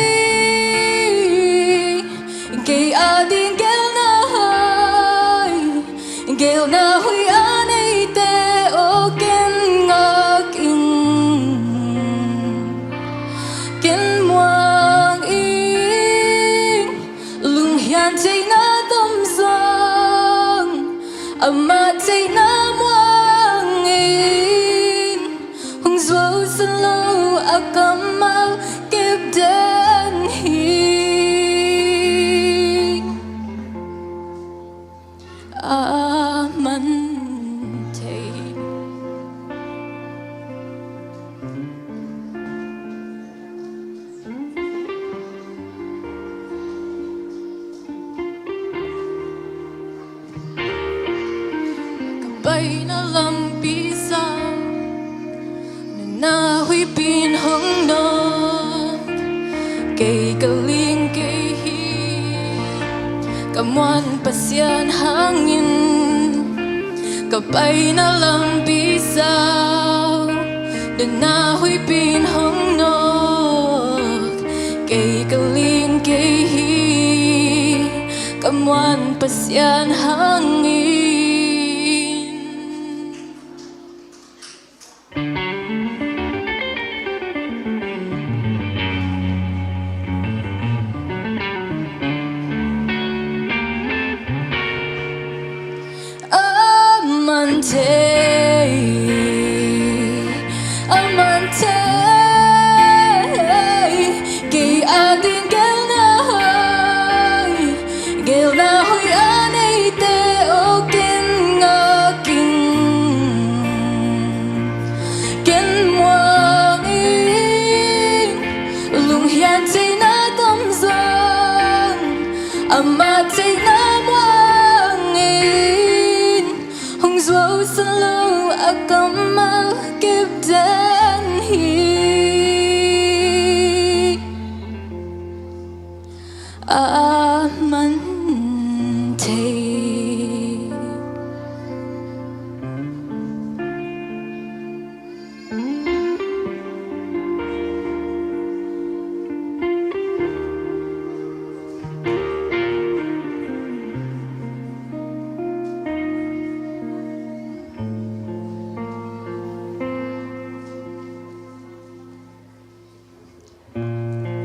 kei ading gelna hoih, gelna hoih a neite aw ken ngak ing. Ken muang ing, lunghian ceihna tamzang, amah ceihna muangin, hong zuausan lo a kammal kep den hi. A man thei. Paina lampi zah, nunna huihpi in hong nawk. Kei ka ling kei hi, ka muan Pasian hangin. Ka paina lampi zah, nunna huihpi in hong nawk. Kei ka ling kei hi, ka muan Pasian hangin. A man thei, a man thei, kei ading gelna hoih, gelna hoih a neite aw ken ngak ing. Ken muang ing, lunghian theihna tam zong, ama theihna muang ing. Hong zuausan lo a kammal kep den hi. A man thei.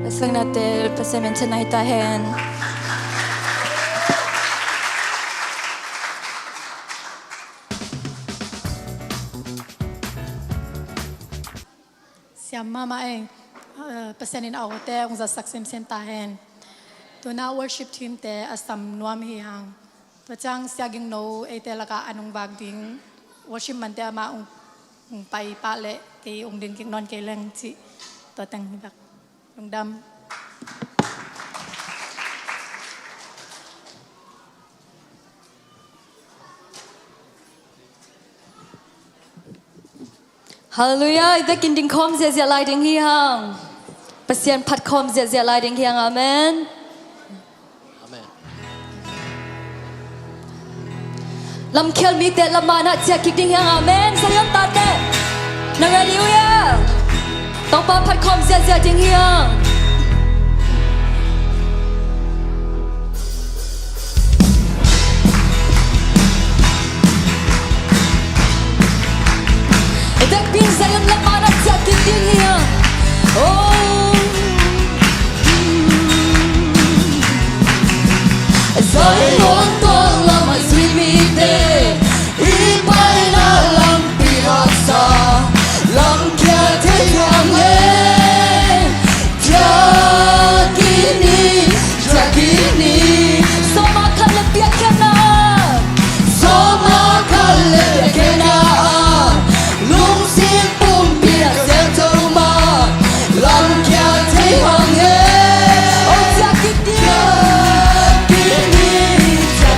Lasaknate Pasian min thang na hi ta hen. Siam mahmah ei. Eh, Pasian in a awte hong zatsak semsem ta hen. Tuna worship team te a sam nuam hi hang. Tua ciang Sia Ging No eite lakah a nung vak ding, worship mante amah hong, hong pai pah leh kei hong ding kik nawn kei leng cih. Tua teng hi bak. Lungdam. Halleluiah. I vekin ding khawm ziahziah lai ding hi hang. Pasian phat khawm ziahziah lai ding hi hang. Amen. Amen. Lamkhial mite lam manah ciah kik ding hi hang. Amen. Zion tate, na ready uh hia? Topa phat khawm ziahziah ding hi hang. Vekpi in Zion lam manah ciah kik ding hi hang. Oh. Zion tuak lamah zui mite, i paina lampi haksa, lamkhial thei hang e. Ciah kik ni, ciah kik ni. Sawm a khat le piakkhiatna, sawm a khat le piakkhiatna ah, lungsim pumpi a siangtho mah, lamkhial thei hang e. Oh, ciah kik ni. Ciah kik ni, ciah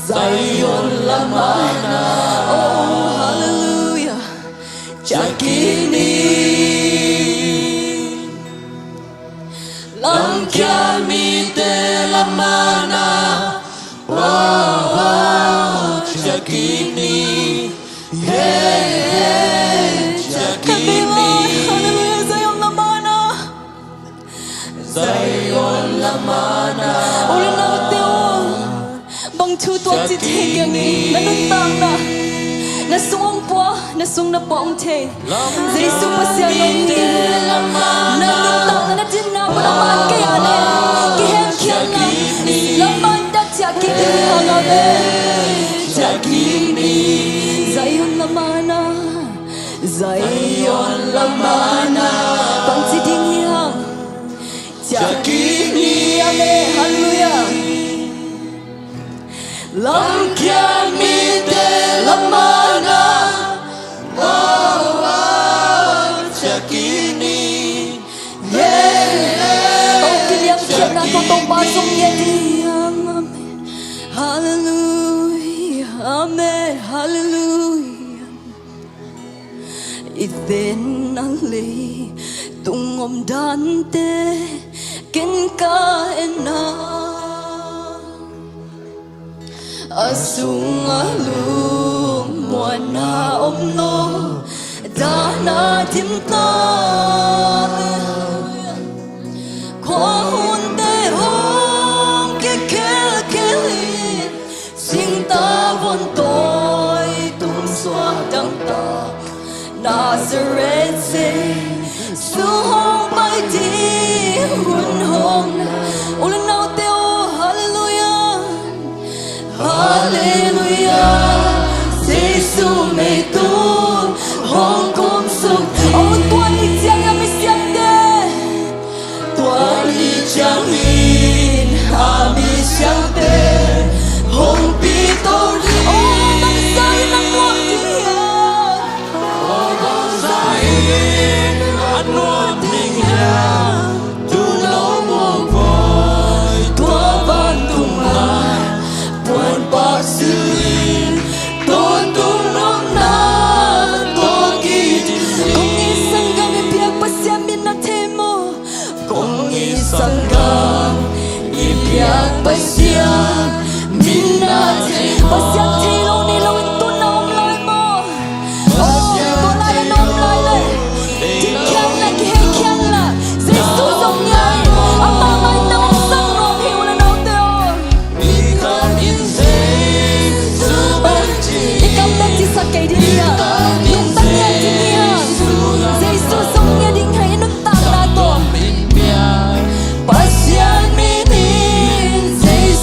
Zion lamana. Oh, hallelujah. Ciangkik ni. Lamkhia mite lamana. Oh, oh, ciangkik ni. Hey, hey, ciangkik ni. Hallelujah, Zion lamana. Zion lamana. U le naute aw, bang thu tuak cih thei keng ni, na nuntakna, na sung hong pua, na sung na pua hong thei. Jesu Pasian hong hi. Na nuntakna, na dinna mun a man kei a leh kihemkhiatna lamanta ciangkik ni hang a ve. Ciangkik ni. Zion lamana. Zion lamana. Bangci ding hi hang. Ciangkik ni. Amen. Hallelujah. Lamkhia mite lamana. Oh, oh, ciangkik ni. Yeah, yeah. Oh, kiniamkhiatna tawh Topa zong ngen ding hi hang. Amen. Hallelujah. Amen. Hallelujah. I tenna leitung omdante ken ka enna, a sungah lungmuanna om lo, dahna dimna. Khuahunte hong kikhelkhel in, singtang vun tawi tung suak dangtak, Nazareth Jesu hong pai ding hun hong. U le naute aw, hallelujah. Hallelujah. Jesu meitu hong kumsuk. Oh, tua ni ciang a mi Tua vantung ah puan pak silhin, tawntung nopna tawh kidim. Kong it sanggam i biak Pasian min na thei maw? Kong it sanggam i biak Pasian min na thei maw? Pasian thei lo ni lo in tu na om lai maw? Oh, tua lai a na om lai le. Ding khiang la, kihei khiang la. Jesu zong ngai. Amah mai na om sang nuam hi uh, na naute aw. I kam bek cisak kei ding hi a. Nuntak ngiat ding hi a. Jesu zong ngiat ding hi a, i nuntakna tawh. Pasian min in Jesu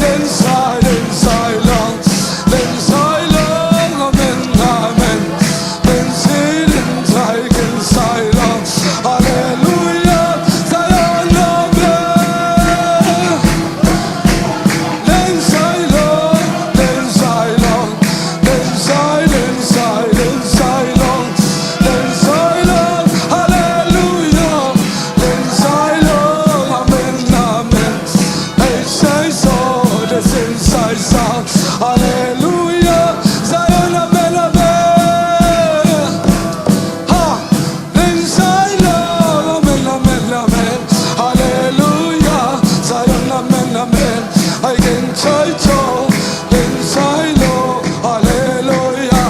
Lensai, lensai long, lensai long, amen, amen. Lensi, lensai, lensai long, hallelujah, Zion, amen. Lensai long, lensai long, lensai, lensai, lensai long, lensai long, hallelujah, lensai long, amen, amen. Hei, sai so, de sin sai sa, hallelujah, Zion, amen, amen. Ha! Lensai long, amen, amen, amen. Hallelujah, Zion, amen, amen. Ai ken chai cho, lensai long, hallelujah,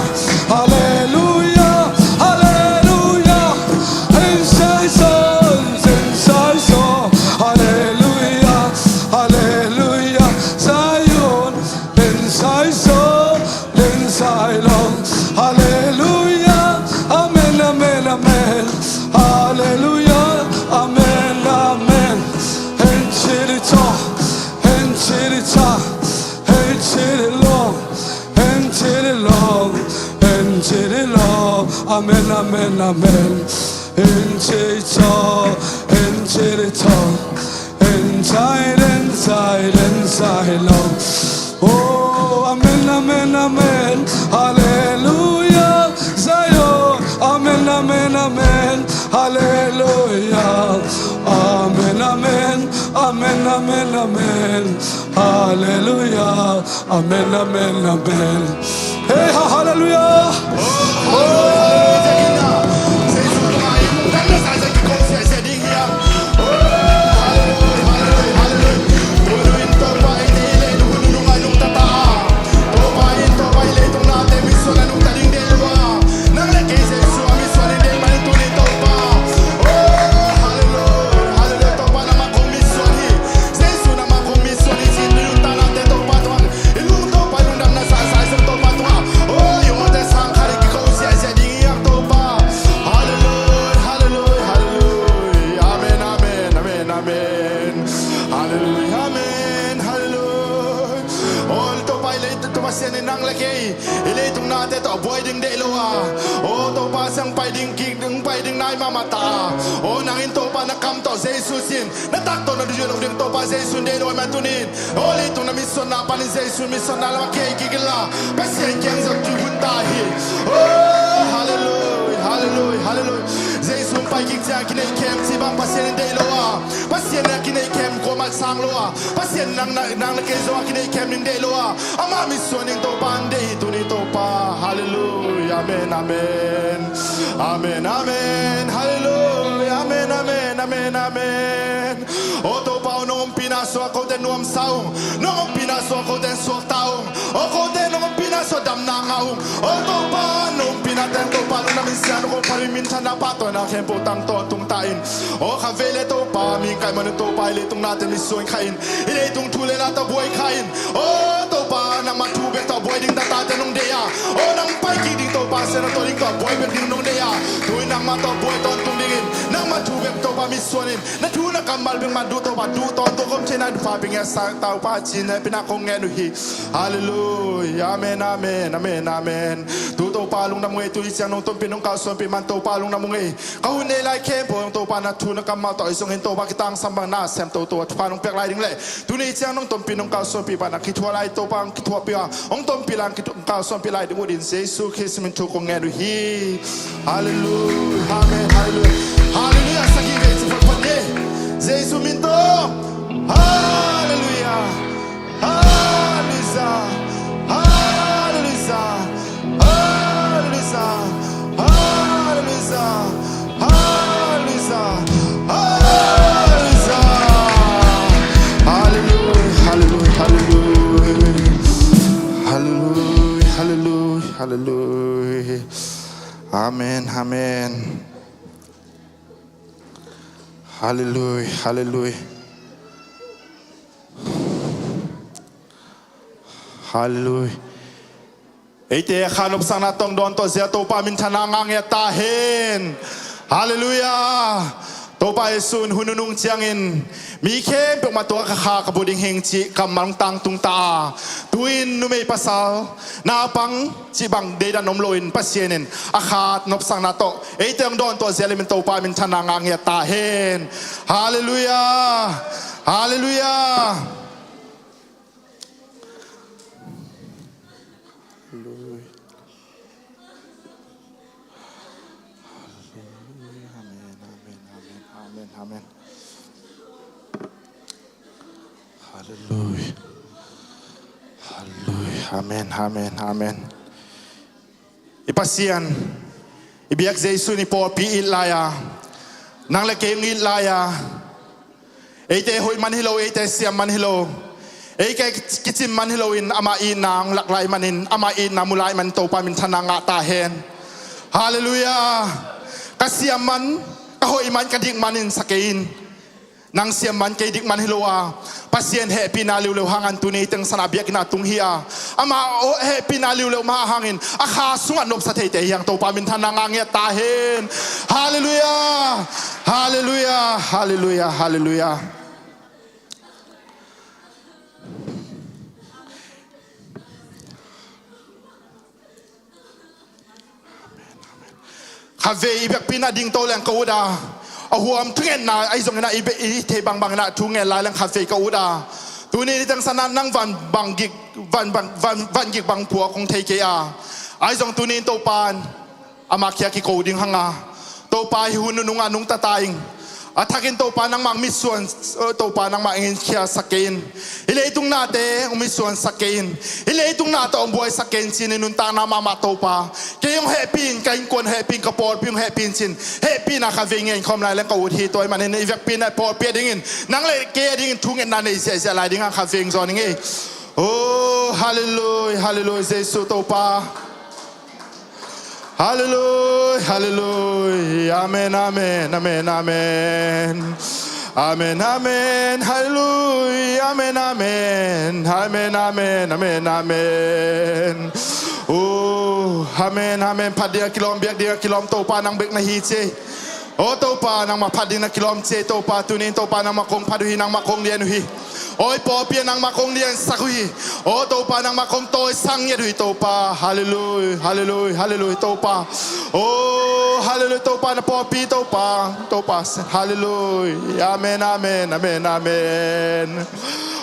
hallelujah, hallelujah. Lensai so, lensai so, hallelujah, hallelujah. Zion, lensai so, lensai long, hallelujah, amen, amen, amen. Hallelujah, amen, amen. Hen chili cho, hen chili cha, hen chili long, hen chili long, hen chili long, amen, amen, amen. Hen chili cho, hen chili cho. Lensai, lensai, lensai long. Oh, amen, amen, amen. Hallelujah, Zion. Amen, amen, amen. Hallelujah. Amen, amen. Amen, amen, amen. Hallelujah. Amen, amen, amen. Hey, ha, hallelujah. Oh. Jesu nangmah kong misuan hi. Jesu nangmah kong misuan hi ci-in i lungtang nate Topa tungah, i lungto pa, i lungdamna sa sa i zong Topa tungah. Oh, i awte sang khat i kiko ziahziah ding hi hang Topa. Hallelujah, hallelujah, hallelujah. Amen, amen, amen, amen. Hallelujah, amen, hallelujah. Oh, Topa i lei, Topa Pasian in nang le kei i leitung nate tawh buai ding deih lo a. Oh, Topa sang pai ding kik ding, pai ding nai mahmah ta a. Oh, nang in Topa na kam tawh Jesu sin na tak tawh na dui lo ding Topa Jesu deih lo a, man tunin. Oh, leitung na misuanna panin Jesu misuanna lamah kei kik inla, Pasian kiang zong kihun ta hi. Oh, hallelujah, hallelujah, hallelujah. Jesu pai kik ciang kineih khem ci bang Pasian in deih lo a, Pasian na kineih khem kuamah sang lo a, Pasian nang na, nang na kei zong a kineih khem ding deih lo a, amah misuan ding Topa in deih hi tuni Topa. Hallelujah, amen, amen. Amen, amen, hallelujah, amen, amen, amen, amen. Oh Topa, oh nong ompihna sungah kote nuamsa ung. Nong ompihna sungah kote suakta ung. Oh kote nong ompihna sungah damna ngah ung. Oh Topa, nong Teng Topa lungdam in sian kong phat in minthanna pahtawina khempeuh tang tawntung ta in. Aw kha vei le Topa mihing kaih man uh Topa i leitung nate misuan kha in. I leitung thu le la tawh buai kha in. Aw Topa nangmah thu bek tawh buai ding ta tate nong deih a. Aw nang pai kik ding Topa sian a tawh ding tawh buai bek ding nong deih a. Tu-in nangmah tawh buai tawntung dingin nangmah thu bek Topa misuan in. Na thu na kammal bek mah duh Topa duh tawntung kong theihna in pha bing a sa Topa cin hehpihna kong ngen uh hi. Halleluia. Amen, amen, amen, amen. Tu Topa lungdam ung ei, tuni ciang nong tonpih nong kalsuanpih man Topa lungdam ung ei. Ka hun nei lai khempeuh Topa na thu na kammal tawh i zong in Topa kitangsam bang na sem toto a thupha nong piak lai ding le tuni ciang nong tonpih nong kalsuanpih bang na kithuah lai Topa hong kithuahpih a hong tonpih lai hong kalsuanpih lai ding uh din Jesu Khrist min thu kong ngen uh hi. Halleluia. Amen. Halleluia. Halleluia. Sagih vei ci photphot ni. Jesu min tawh. Halleluia. Halleluia. Halleluia. Halleluia. Halleluia. Halleluia. Halleluia. Halleluia. Halleluia. Halleluia. Halleluia. Halleluia. Amen. Amen. Halleluia. Halleluia. Halleluia. Eite kha nopsakna tawh dawn tawh zia Topa minthanna ngah ngiat ta hen. Halleluia. Topa Jesu in hun nunung ciangin mi khempeuh mah tungah ka kha ka bu ding hing cih kammal hong tangtung ta a. Tu-in numei pasal naupang cih bang deidan om loin Pasian in a kha nopsakna tawh eite hong dawn tawh zia le min Topa minthanna ngah ngiat ta hen. Halleluia. Halleluia. Halleluia. Halleluia. Amen, amen, amen, amen, amen. Halleluia. Halleluia. Amen, amen, amen. I Pasian, i biak Jesu in i pawlpi it lai a, nang le kei hong it lai a, eite hoih man hi lo, eite siam man hi lo, eite kicim man hi loin amah itna hong lak lai manin, amah itna mu lai manin Topa minthanna ngah ta hen. Halleluia. Ka siam man, ka hoih man, ka dik manin sa kei in. Nang siam man kei dik man hi lo a, Pasian hehpihna liuleu hangin tuni teng sana biakinn ah tung hi a, amah hehpihna liuleu mah hangin a kha sungah nopsa theite hi hang. Topa minthanna ngah ngiat ta hen. Halleluia. Halleluia. Halleluia. Halleluia. Kha vei i biakpi in a dingto leng ka ut a, a huam thungetna ahi zongin a i be-, i thei bangbang in a thungen lai leng kha vei ka ut a. Tuni ni teng sana nang van bang gik, van, van, van, van gik bang pua kong thei kei a. Ahi zong tuni in Topa in amah kia kiko ding hang a. Topa hi hun nunung a nungta ta ing. A thakin Topa nangmah mitsuan, Topa nangmah eng in khiasak kei in. Hi leitung nate hong mitsuansak kei in. Hi leitung nate hong buaisak kei in ci-in i nuntakna mahmah Topa. Kei hong hehpih in, ka innkuan hehpih in, ka pawlpi hong hehpih in ci-in. Hehpihna kha vei ngen khawm lai leng ka ut hi tua ahih manin i vekpi in a pawlpi a dingin. Nang le kei a dingin thungetna nei ziahziah lai ding hang kha vei hong zawn ing ei. Oh, halleluia, halleluia, Jesu Topa. Halleluia, halleluia. Amen, amen, amen, amen. Amen, amen, halleluia. Amen, amen. Amen, amen, amen, amen. Oh, amen, amen. Phat ding a kilawm, biak ding a kilawm, Topa nang bek na hi ci ei. Oh Topa, nangmah phat ding na kilawm ci ei Topa, tuni in Topa nangmah kong phat uh hi, nangmah kong lian uh hi. Aw i pawlpi ah nangmah kong liansak uh hi. Aw Topa nangmah kong tawisang ngiat uh hi Topa. Halleluia, halleluia, halleluia Topa. Aw halleluia Topa na pawlpi Topa. Topa halleluia. Amen, amen, amen, amen.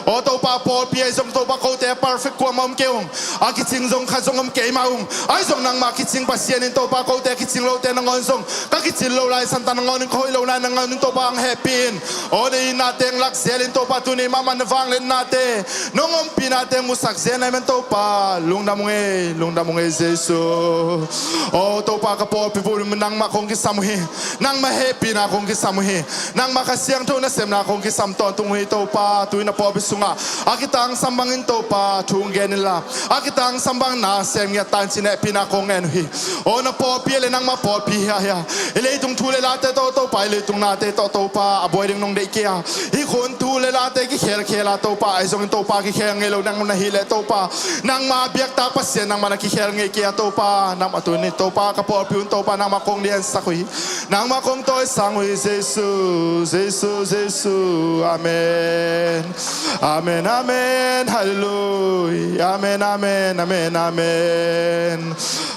Aw Topa pawlpi ahi zong Topa kote a perfect kuamah om kei ung. A kicing zong khat zong om kei mah ung. Ahi zong nangmah kicing Pasian in Topa kote a kicing lote nangawn zong ka kicin lo lai santa nangawn in ka hoih lo lai nangawn in Topa ang hehpih in. Aw na itnate ang lak zel in Topa tuni mahmah na vangliatnate nong ompihnate ang musak zel na hi man Topa lungdam ung ei, lungdam ung ei Jesu. Aw Topa ka pawlpi bul nang Nangmah kong kisam uh hi. Nangmah hehpihna kong kisam uh hi. Nangmah Kha Siangtho nasemna kong kisam tawntung uh hi Topa. Tu-in na pawlpi sungah a kitangsam bangin Topa thu hong gen inla, a kitangsam bangin na sem ngiat ta in ci-in hehpihna kong ngen uh hi. Aw na pawlpi ah le nangmah pawlpi hi a, hi a, i leitung thu le late tawh Topa, i leitung nate tawh Topa a buai ding nong deih kei a, hih khun thu le late kikhelkhel a Topa, ahi zongin Topa kikhel ngei lo nang na hih leh Topa, nangmah biaktak Pasian nangmah na kikhel ngei kei a Topa, nangmah tu-in Topa ka pawlpi un Topa nangmah kong liansak uh hi. Nangmah kong tawisang uh hi Jesu, Jesu, Jesu. Amen. Amen, amen. Halleluia. Amen, amen, amen, amen.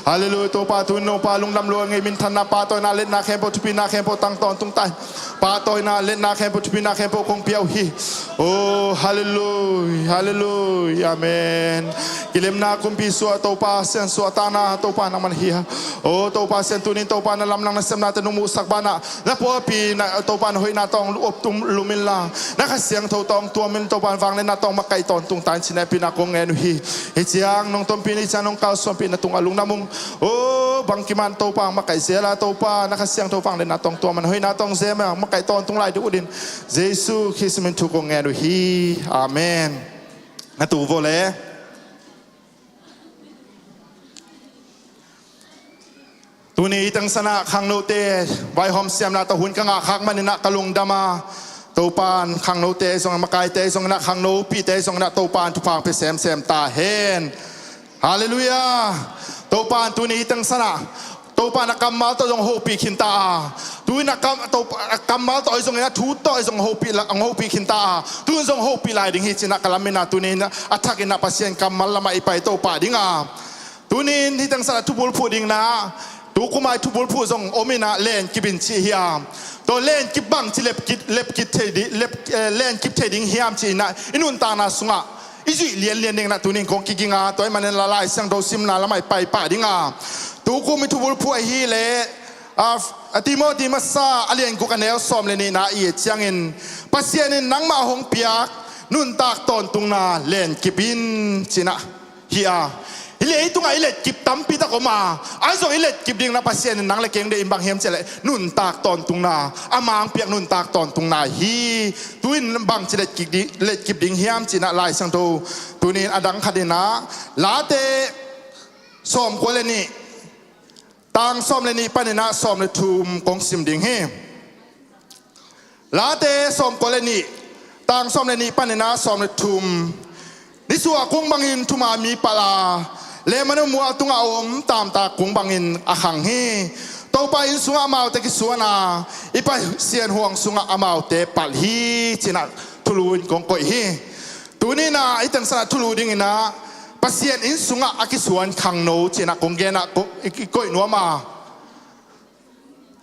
Halleluia. Topa tu-in Topa lungdam lua ngei, minthanna, pahtawina, liatna khempeuh, thupina khempeuh tang tawntung ta in. Pahtawina, liatna khempeuh, thupina khempeuh kong pia uh hi. Oh, halleluia, halleluia, amen. Kilemna kumpi suah Topa, siansuahtakna Topa nangmah na hi a. Oh Topa Sian, tu-in Topa na lamdang nasemnate nong muhsak banah na pawlpi na Topa na hoihna tawh hong lum inla, na Kha Siangtho tawh hong tuam in Topa vangliatna tawh hong makaih tawntung ta in ci-in hehpihna kong ngen uh hi. Hih ciang nong tompih in, hih ciang nong kalsuanpih in na tungah lungdam ung. Oh bangkim ah Topa hong makaih zel a, Topa na Kha Siangtho vangliatna tawh hong tuam a, na hoihna tawh hong zem a, hong makaih tawntung lai ding uh dingin Jesu Khrist min thu kong ngen uh hi. Amen. Na tu vua le. Tuni hih tengsan ah khangnote vaihawm siamna tawh hun ka ngah khak manin ah ka lungdam a, Topa in khangnote zong, makaite zong in ah, khangnopihte zong in ah Topa in thupha pia semsem ta hen. Halleluia. Topa in tuni hih tengsan ah Topa in a kammal tawh zong hopih khin ta a, tu-in a kam, Topa, a kammal tawh ahi zongin a thu tawh ahi zong hopih la, hopih khin ta a, tu-in zong hopih lai ding hi ci-in ah ka lamen a, tuni in ah a thakin ah Pasian kammal lamah i pai to pah ding a. Tuni in hih tengsan ah thubulphuh ding in ah, tukum ah i thubulphuh zong om in ah lenkip in cih hi a. Tua lenkip bangci lepkip, lepkip thei ding, lep, eh, lenkip thei ding hiam ci-in ah i nuntakna sungah i zuih lianlian ding in ah tuni in kong kiging a, tua ahih manin la Lai Siangtho simna lamah i pai pah ding a. Tukum i thubulphuh ahih leh, a, a Timothy masa a lian guk a neu sawm le nihna i et ciangin, Pasian in nangmah hong piak nuntak tawntungna lenkip in ci-in ah hi a. Hih leitungah i letkip tampi tak om a, ahi zong i letkip ding in ah Pasian in nang le kei hong deih in, bang hiam cih leh nuntak tawntungna, amah hong piak nuntak tawntungna hi. Tu-in bangci letkip ding, letkip ding hiam ci-in ah Lai Siangtho tuni in a dang khat in ah Late sawmkua le nih, tang sawm le nih panin ah sawm le thum kong sim ding hi. Late sawmkua le nih, tang sawm le nih panin ah sawm le thum. Nisuah kung bangin thuman mi palh a, Lebanon mual tungah a om tamtak kung bangin a khang hi. Topa inn sungah amaute kisuan a, i Pasian huang sungah amaute palh hi ci-in ah thulu in kong koih hi. Tuni in ah hih tengsan ah thulu ding in ah Pasian inn sungah a kisuan khangno ci-in ah kong gen a, kong, i, i koih nuam a.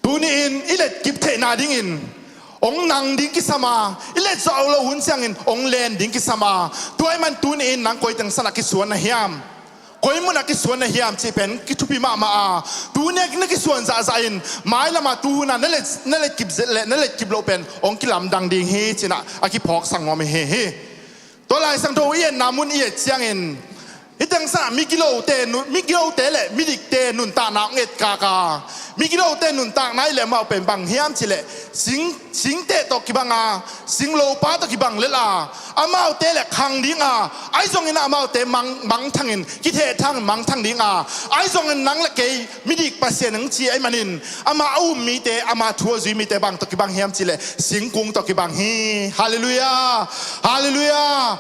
Tuni in i letkip theihna dingin hong nang ding kisam a, i let zawh lo hun ciangin hong len ding kisam a. Tua ahih manin tuni in nang koi tengsan ah kisuan na hiam, koi mun ah kisuan na hiam cih pen kithupi mahmah a. Tuni a na kisuan zahzah in mailam ah tu hun ah na let, na letkip ze-, le, na letkip loh pen hong kilamdang ding hi ci-in ah a kiphawksak nuam i hi hi. Tua Lai Siangtho i etna mun i et ciangin, hih tengsan ah migilote nun, migilote le midikte nuntakna hong etkak a, migilote nuntakna i leh amau pen bang hiam cih leh sing, singteh tawh kibang a, singlopa tawh kibang lel a, amaute le khang ding a, ahi zongin ah amaute mang, mangthang in, kithehthang in mangthang ding a, ahi zongin nang le kei midik Pasian hong ci ahih manin, amah a um mite, ama thu a zui mite bang tawh kibang hiam cih leh singkung tawh kibang hi. Halleluia. Halleluia.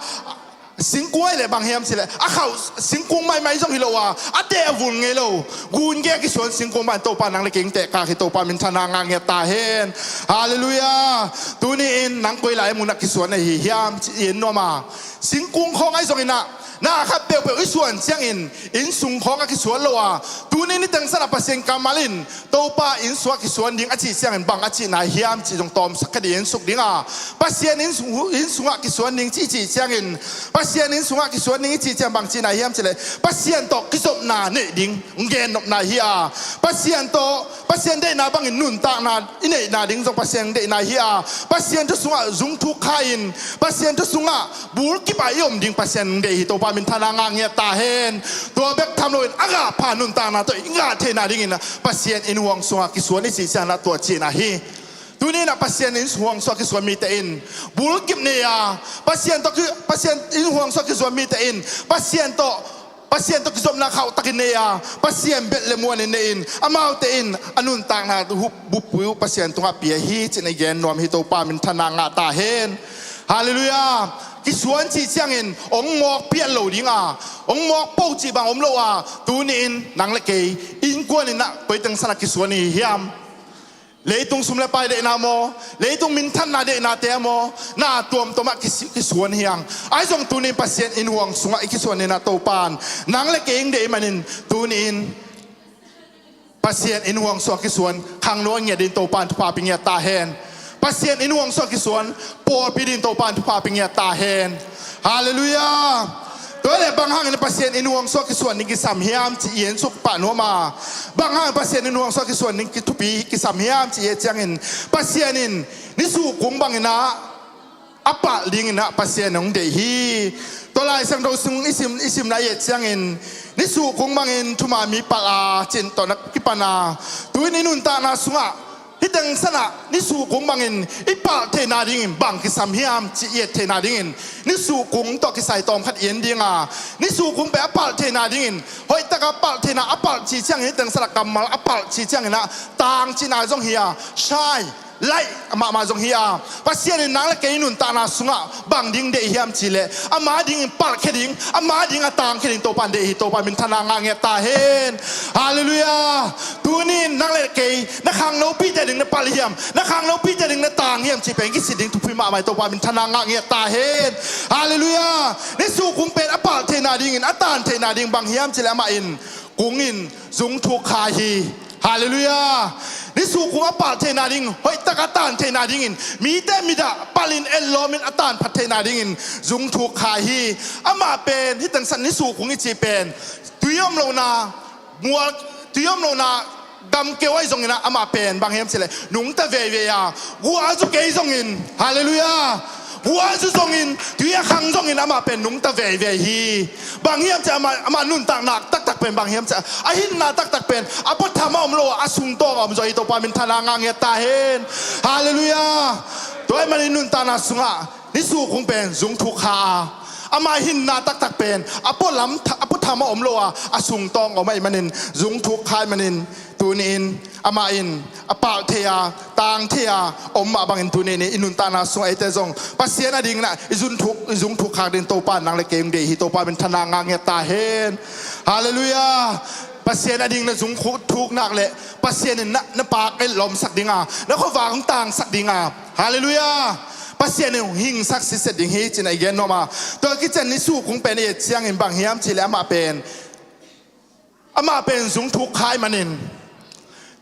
Singkung ahih leh bang hiam cih leh a khauh, singkung maimai zong hi lo a, a teh a vul ngei lo, gun gei a kisuan singkung bang Topa nang le kei hong tehkak hi. Topa minthanna ngah ngiat ta hen. Halleluia. Tuni in nang koi lai mun ah kisuan na hi hiam cih i en nuam a. Singkung khawng ahi zongin ah na khat peuhpeuh i suan ciangin inn sung khawng a kisuan lo a, tuni in hih tengsan ah Pasian kammal in Topa inn sungah kisuan ding a cih ciangin bang a cihna hiam cih zong tawmsak khat i ensuk ding a. Pasian inn sung, inn sungah kisuan ding cih i cih ciangin, Pasian inn sungah kisuan ding i cih ciang bang cihna hiam cih leh Pasian tawh kizopna neih ding hong gennopna hi a. Pasian tawh, Pasian deihna bangin nuntakna i neihna ding zong Pasian deihna hi a. Pasian thu sungah zungthuk kha in, Pasian thu sungah bulkip ah i om ding Pasian hong deih hi. Topa Pa minthanna ngah ngiat ta hen. Tua bek tham loin a gah pha nuntakna tawh i ngah theihna dingin ah Pasian inn huang sungah kisuan i cih ciangin ah tua cihna hi. Tuni in ah Pasian inn huang sungah kisuan mite in bulkip nei a, Pasian tawh ki, Pasian inn huang sungah kisuan mite in Pasian tawh Pasian tawh kizopna khauhtakin nei a, Pasian belh le muanin nei in, amaute in a nuntakna uh buppui uh Pasian tungah pia hi cih i gen nuam hi. Topa minthanna ngah ta hen. Halleluiah. Kisuan cih ciangin hong mawk pian lo ding a, hong mawk po cih bang om lo a, tuni in nang le kei innkuan in ah koi teng san ah kisuan i hi hiam? Leitung sum le pai deihna maw, leitung minthanna deihnate maw, na tuamtuam ah kisi-, kisuan hi hang. Ahi zong tuni in Pasian inn huang sungah i kisuan in ah Topa in nang le kei hong deih manin tuni in Pasian inn huang sungah kisuan khangno a ngiat dingin Topa in thupha pia ngiat ta hen. Pasian inn huang sungah kisuan pawlpi dingin Topa in thupha pia ngiat ta hen. Halleluiah. Tua hi leh bang hangin Pasian inn huang sungah kisuan ding kisam hiam cih i en suk pah nuam a, bang hangin Pasian inn huang sungah kisuan ding kithupi kisam hiam cih i et ciangin Pasian in nisuh kung bangin ah a palh dingin ah Pasian hong deih hi. Tua Lai Siangtho sung i sim, i simna i et ciangin nisuh kung bangin thuman mi palh a cih tawh na kipan a, tu-in i nuntakna sungah hih teng san ah nisuh kung bangin i palh theihna dingin bang kisam hiam cih i et theihna dingin nisuh kung tawh kisai tawm khat i en ding a, nisuh kung pen a palh theihna dingin hoih takin a palh theihna, a palh cih ciangin hih teng san ah kammal a palh cih ciangin ah tang cihna zong hi a, shine, light mahmah zong hi a, Pasian in nang le kei nuntakna sungah bang ding deih hiam cih leh ama dingin palhkhia ding, ama dingin a tangkhia ding Topa in deih hi. Topa minthanna ngah ngiat ta hen. Halleluiah. Tuni in nang le kei na khangnopite ding na palh hiam, na khangnopite ding na tang hiam cih pen kisit ding thupi mahmah hi. Topa minthanna ngah ngiat ta hen. Halleluiah. Nisuh kung pen a palh theihna dingin, a tan theihna ding bang hiam cih leh amah in kung in zung thuk kha hi. Halleluiah. Nisuh kung a palh theihna ding, hoih takin a tan theihna dingin, mite mit ah palhin etlawmin a tan phat theihna dingin zung thuk kha hi. Amah pen hih teng san nisuh kung i cih pen tui om lohna, mual, tui om lohna gamkeu ahi zongin ah amah pen bang hiam cih leh nungta veivei a, guah a zu kei zongin, halleluiah, guah a zu zongin, tui a khang zongin amah pen nungta veivei hi. Bang hiam cih leh amah, amah nuntakna taktak pen bang hiam cih leh a hinna taktak pen a puatham ah om lo a, a sungtawng ah om zaw hi. Topa minthanna ngah ngiat ta hen. Halleluiah. Tua ahih manin nuntakna sungah nisuh kung pen zung thuk kha a, ama hinna taktak pen a pualam tha-, a puatham ah om lo a, a sungtawng ah om ahih manin zung thuk kha ahih manin tuni in amah in a palh thei a, tang thei a om mah bangin tuni in i nuntakna sungah eite zong Pasian adingin ah i zung thuk, i zung thuk khak dingin Topa in nang le kei hong deih hi. Topa minthanna ngah ngiat ta hen. Halleluiah. Pasian adingin na zung khu-, thuk nak leh Pasian in na, na paak etlawmsak ding a, na khuavak hong tangsak ding a, halleluiah, Pasian in hong hingsak sitset ding hi cih i gen nuam a. Tua kician nisuh kung pen i et ciangin bang hiam cih leh amah pen, amah pen zung thuk kha ahih manin,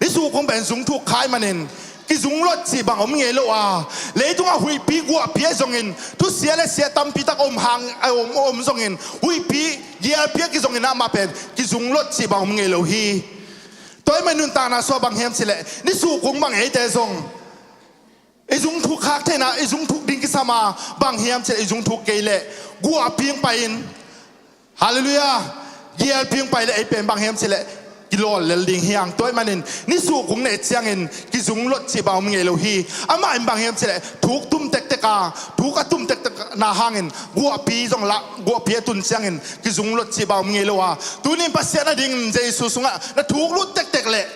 nisuh kung pen zung thuk kha ahih manin kizung lot cih bang om ngei lo a, leitungah huihpi guahpi ahi zongin, thusia le sia tampi tak om hang, a om, om zongin, huihpi gialpi ah kizongin amah pen kizung lot cih bang om ngei lo hi. Tua ahih manin nuntakna sungah bang hiam cih leh nisuh kung bang eite zong i zung thuk khak theihna, i zung thuk ding kisam a, bang hiam cih leh i zung thuk kei leh guahpi hong pai in, halleluiah, gialpi hong pai leh ei pen bang hiam cih leh kilawl lel ding hi hang. Tua ahih manin nisuh kung na et ciangin kizung lot cih bang om ngei lo hi. Amah in bang hiam cih leh thuk tum tektek a, thuk a tum tektek na hangin guahpi zong lah, guahpi a tun ciangin kizung lot cih bang om ngei lo a. Tuni in Pasian adingin Jesu sungah na thuk lut tektek leh,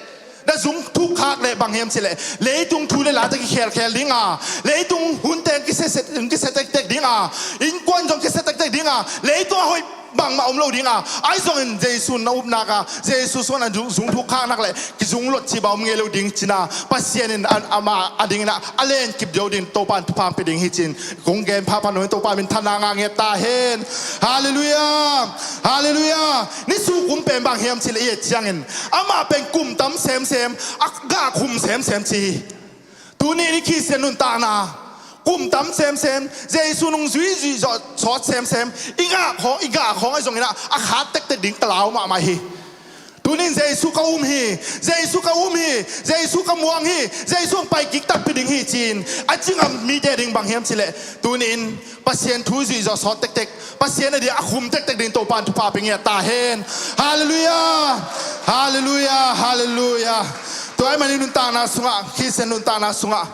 na zung thuk khak leh bang hiam cih leh leitung thu le late kikhelkhel ding a, leitung hunte kisia, kisia tektek ding a, innkuan zong kisia tektek ding a, leitung a hoih bangmah om lo ding a, ahi zongin Jesu na upna ka, Jesu sungah na zung, zung thuk khak nak leh kizung lot cih bang om ngei lo ding ci-in ah, Pasian in a, amah adingin ah a lenkip deuh dingin Topa in thupha pia ding hi ci-in kong gen phapha nuam hi. Topa minthanna ngah ngiat ta hen. Halleluiah. Halleluiah. Nisuh kung pen bang hiam cih leh i et ciangin amah pen kum tam semsem, a gah khum semsem ci hi. Tuni in i Khristian nuntakna kum tam semsem, Jesu nungzui zui zawh sawt semsem, i gah khawng, i gah khawng ahi zongin ah a khat tektek ding ka lau mahmah hi. Tunin Jesu ka um hi, Jesu ka um hi, Jesu ka muang hi, Jesu hong pai kik takpi ding hi ci-in a ci ngam mite ding bang hiam cih leh, tunin Pasian thu zui zaw sawt tektek, Pasian a dia a khum tektek ding Topa in thupha pia ngiat ta hen. Halleluiah. Halleluiah. Halleluiah. Tua ahih manin nuntakna sungah, Khristian nuntakna sungah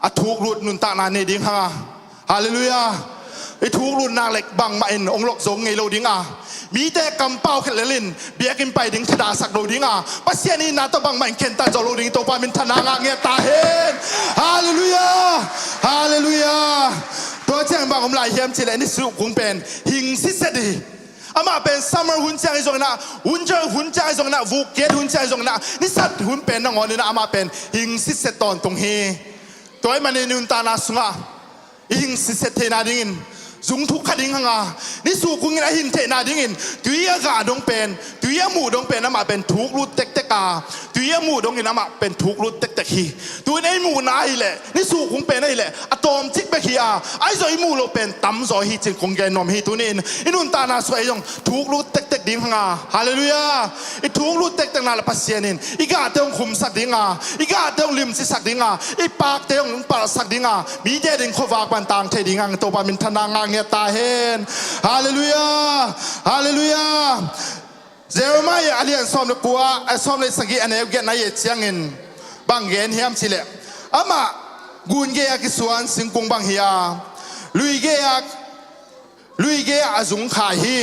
a thuklut nuntakna nei ding hang a. Halleluiah. I thuklut nak leh bangmah in hong lok zo ngei lo ding a, mite kampau khat lel in biakinn pai ding thadahsak lo ding a, Pasian itna tawh bangmah in khentat zo lo ding, Topa min thana ngah ngiat ta hen. Halleluiah. Halleluiah. Tua ciang bang om lai hiam cih leh, nisukung pen hing sitset hi. Amah pen summer hun ciang ahi zongin ah, winter hun ciang ahi zongin ah, vuk kiat hun ciang ahi zongin ah, nisat hun pen nangawn in ah amah pen hing sitset tawntung hi. Tua ahih manin nuntakna sungah i hing sitset theihna dingin zung thuk kha ding hang a, nisukung in a hin theihna dingin tui a gah dong pen, tui a muh dong pen amah pen thuklut tektek a, tui a muh dongin amah pen thuklut tektek hi. Tuin ei muhna ahih leh, nisukung pen ahih leh a tawmcik bek hi a, ahi zong i muh loh pen tamzaw hi ci-in kong gen nuam hi. Tunin i nuntakna sungah ei zong thuklut tektek ding hang a. Halleluiah. I thuklut tektekna leh Pasian in i gahte hong khumsak ding a, i gahte hong limcisak ding a, i pakte hong palhsak ding a, mite ading khuavak pan tang thei ding hang, Topa min thana ngah ngiat ta hen. Halleluiah. Halleluiah. Jeremiah a lian sawm le kua, a sawm le sagih, a neu giatna i et ciangin bang gen hiam cih leh, amah gun gei-a kisuan singkung bang hi a, lui gei-a lui gei-ah a zung khai hi.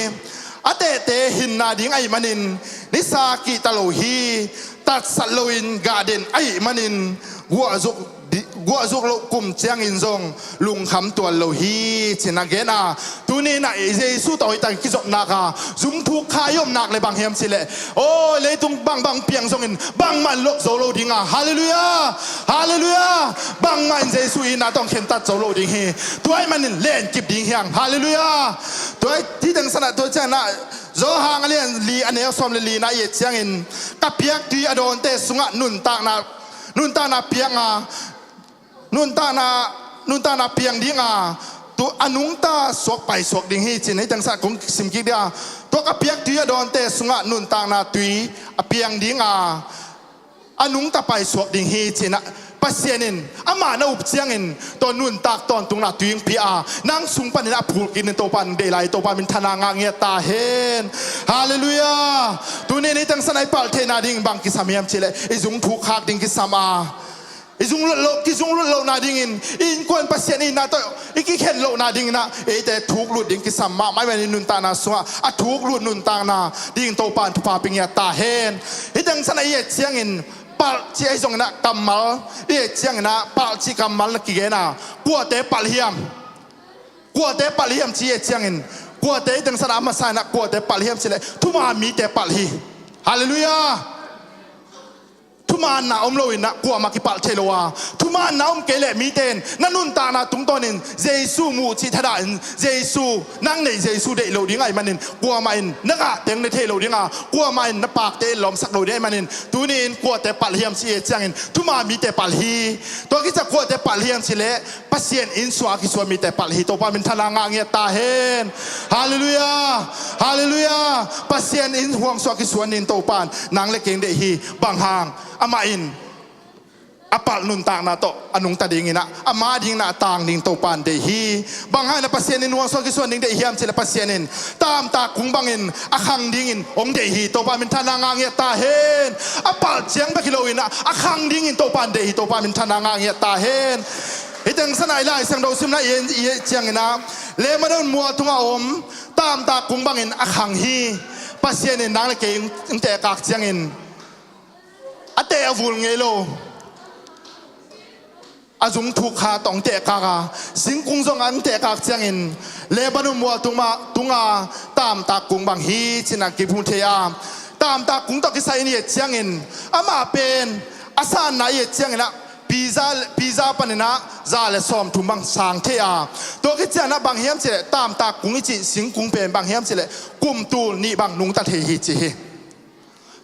A tehte hinna ding ahih manin nisa kihta lo hi. Tatsat loin gah den ahih manin guahzuk di-, guahzuk loh kum ciangin zong lungkham tuan lo hi, ci-in a gen a. Tuni-in ah Jesu tawh hoihtak kizopnak a zung thuk kha i om nak leh bang hiam cih leh, aw, leitung bangbang piang zongin bangmah in lok zo lo ding a. Halleluiah. Halleluiah. Bangmah in Jesu itna tawh hong khentat zo lo ding hi. Tua ahih manin lenkip ding hi hang. Halleluiah. Tua hi teng sanah tua ciangin ah Johan a lian li, a neu sawm le lina i et ciangin, ka piak tui a dawnte sungah nuntakna, nuntakna piang a, nuntakna, nuntakna piang ding a, tu a nungta suak paisuak ding hi, ci-in hih teng sanah kong sim kik ding a. Tua ka piak tui a dawnte sungah nuntakna tui a piang ding a, a nungta paisuak ding hi, ci-in ah Pasian in amah na up ciangin tua nuntak tawntungna tui hong pia a, nang sung panin a phul kik ding Topa in deih lai, Topa min thana ngah ngiat ta hen. Halleluiah. Tuni-in hih teng sanah i palh theihna ding bang kisam hiam cih leh, i zung thuk khak ding kisam a, i zung lot loh, kizung lot lohna dingin i innkuan Pasian itna tawh i kikhen lohna dingin ah eite thuklut ding kisam mahmah ahih manin nuntakna sungah a thuklut nuntakna dingin Topa in thupha pia ngiat ta hen. Hih teng sanah i et ciangin palh cih ahi zongin ah kammal, i et ciangin ah palh cih kammal na kigen a, kuate palh hiam? Kuate palh hiam cih i et ciangin, kuate, hih teng sanah a masa in ah kuate palh hiam cih leh, thuman mite palh hi. Halleluiah. Thumanna om loin ah kuamah kipalh thei lo a, thumanna om kei leh mite in na nuntakna tungtawnin Jesu muh cih thadah in, Jesu, nang neih Jesu deih loh ding ahih manin kuamah in na gahte hong ne thei lo ding a, kuamah in na pakte etlawmsak lo ding ahih manin, tuni-in kuate palh hiam cih i et ciangin thuman mite palh hi. Tua khit ciang kuate palh hiam cih leh, Pasian inn sungah a kisuan mite palh hi. Topa min thana ngah ngiat ta hen. Halleluiah. Halleluiah. Pasian inn huang sungah a kisuan dingin Topa in nang le kei hong deih hi. Bang hang? Amah in a palh nuntakna tawh a nungta dingin ah, ama dingin ah a tang ding Topa in deih hi. Bang hangin ah Pasian inn huang sungah a kisuan ding deih hiam cih leh, Pasian in taamtak kung bangin a khang dingin hong deih hi. Topa min thana ngah ngiat ta hen. A palh ciang bek hi loin ah a khang dingin Topa in deih hi. Topa min thana ngah ngiat ta hen. Hih teng sanah i Lai Siangtho simna i, i ciangin ah, Lebanon mual tungah a om taamtak kung bangin a khang hi. Pasian in nang le kei hong tehkak ciangin a teh a vul ngei lo, a zung thuk kha tawh hong tehkak a, singkung zong hong tehkak ciangin Lebanon mual tungah, tunga taamtak kung bang hi, ci-in ah kimu thei a, taamtak kung tawh kisai in i et ciangin, amah pen a sanna i et ciangin ah piza, piza panin ah za le sawmthum bang sang thei a, tua khit ciangin ah bang hiam cih leh taamtak kung i cih singkung pen bang hiam cih leh kum tul nih bang nungta thei hi, ci hi.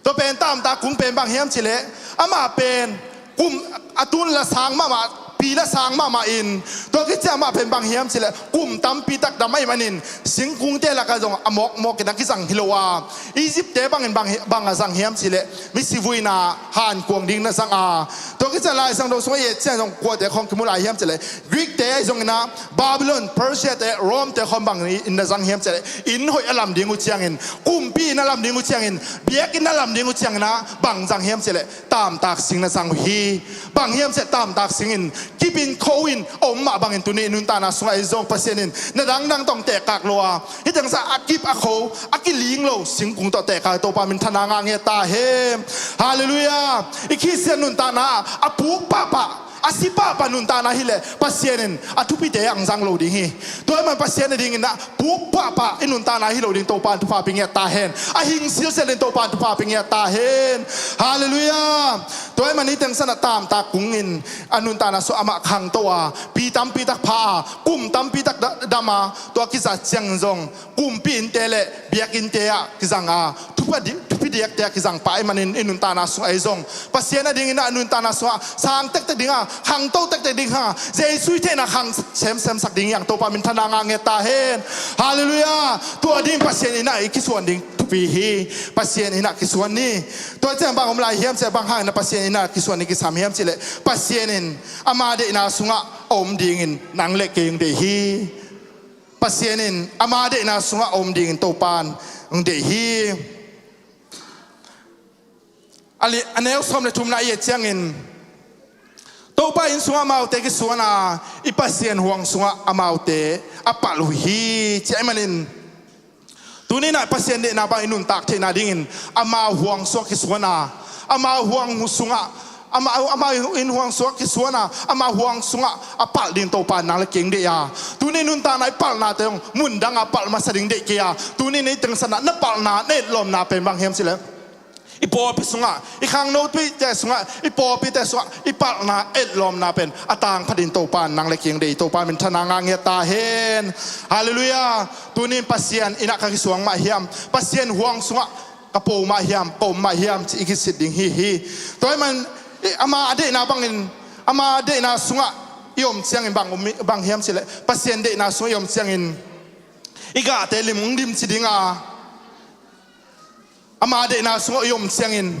Tua pen taamtak kung pen bang hiam cih leh, amah pen kum a tun la sang mahmah Pi la sang mahmah in, tua khit ciang amah pen bang hiam cih leh kum tampi tak dam ahih manin singkungte lakah zong a mawkmawk in a kizang hi lo a, Egypt-te bangin bang hi, bang a zang hiam cih leh misi vuina hankuang ding na zang a, tua khit ciang Lai Siangtho sungah i et ciang zong kuate khawng kimu lai hiam cih leh Greek-te ahi zongin ah Babylon, Persia-te, Rome-te khawng bang in na zang hiam cih leh inn hoih a lam ding uh ciangin, kumpi inn a lam ding uh ciangin, biakinn a lam ding uh ciangin ah bang zang hiam cih leh tamtak sing na zang uh hi. Bang hiam cih leh tamtak sing in kip in kho in a om mah bangin tuni i nuntakna sungah ei zong Pasian in na dangdang tawh hong tehkak lo a, hih teng sang a kip a kho a kiling lo singkung tawh tehkak, Topa minthanna ngah ngiat ta hen. Halleluiah. I Khristian nuntakna a puk pahpah, a si pahpah nuntakna hi leh Pasian in a thupite hong zang lo ding hi. Tua ahih man Pasian a dingin ah puk pahpah i nuntakna hi lo ding Topa in thupha pia ngiat ta hen. A hing silsial ding Topa in thupha pia ngiat ta hen. Halleluiah. Tua ahih man hih teng sang a tamtak kung in a nuntakna sungah amah khangto a, pi tampi tak pha a, kum tampi tak da-, dam a, tua kizat ciangin zong kumpi innte le biakinnte ah kizang a, thupha di-, thupha diakte ah kizang pah ahih manin i nuntakna sungah ei zong Pasian a dingin ah nuntakna sungah sang tektek ding a, khangto tektek ding a, Jesu i theihna khang semsemsak ding hi hang, Topa minthanna ngah ngiat ta hen. Halleluiah. Tua ding Pasian in ah i kisuan ding thupi hi. Pasian in ah kisuan ni. Tua ciang bang om lai hiam cih leh, bang hangin ah Pasian in ah kisuan ni kisam hiam cih leh, Pasian in ama deihna sungah a om dingin nang le kei hong deih hi. Pasian in ama deihna sungah a om dingin Topa in hong deih hi. A li-, a neu sawm le thumna i et ciangin, Topa inn sungah amaute kisuan a, i Pasian huang sungah amaute a palh uh hi, ci ahih manin, tuni in ah Pasian deihna bang i nuntak theihna dingin ama huang sungah kisuan a, ama huang sungah, ama, ama inn huang sungah kisuan a, ama huang sungah a palh ding Topa in nang le kei hong deih a, tuni nuntakna i palhnate zong mundang a palh masa ding deih kei a, tuni in hih teng sang a na palhna, na etlawmna pen bang hiam cih leh i pawlpi sungah, i khangnote sungah, i pawlpite sungah i palhna, etlawmna pen a tangpha ding Topa in nang le kei hong deih hi, Topa minthanna ngah ngiat ta hen. Halleluiah. Tuni in Pasian inn ah ka kisuang mah hiam, Pasian huang sungah ka po mah hiam, ka om mah hiam cih i kisit ding hi hi. Tua ahih man i ama a deihna bangin, ama deihna sungah i om ciangin bang om, bang hiam cih leh Pasian deihna sungah i om ciangin i gahte lim, hong limci ding a, ama deihna sungah i om ciangin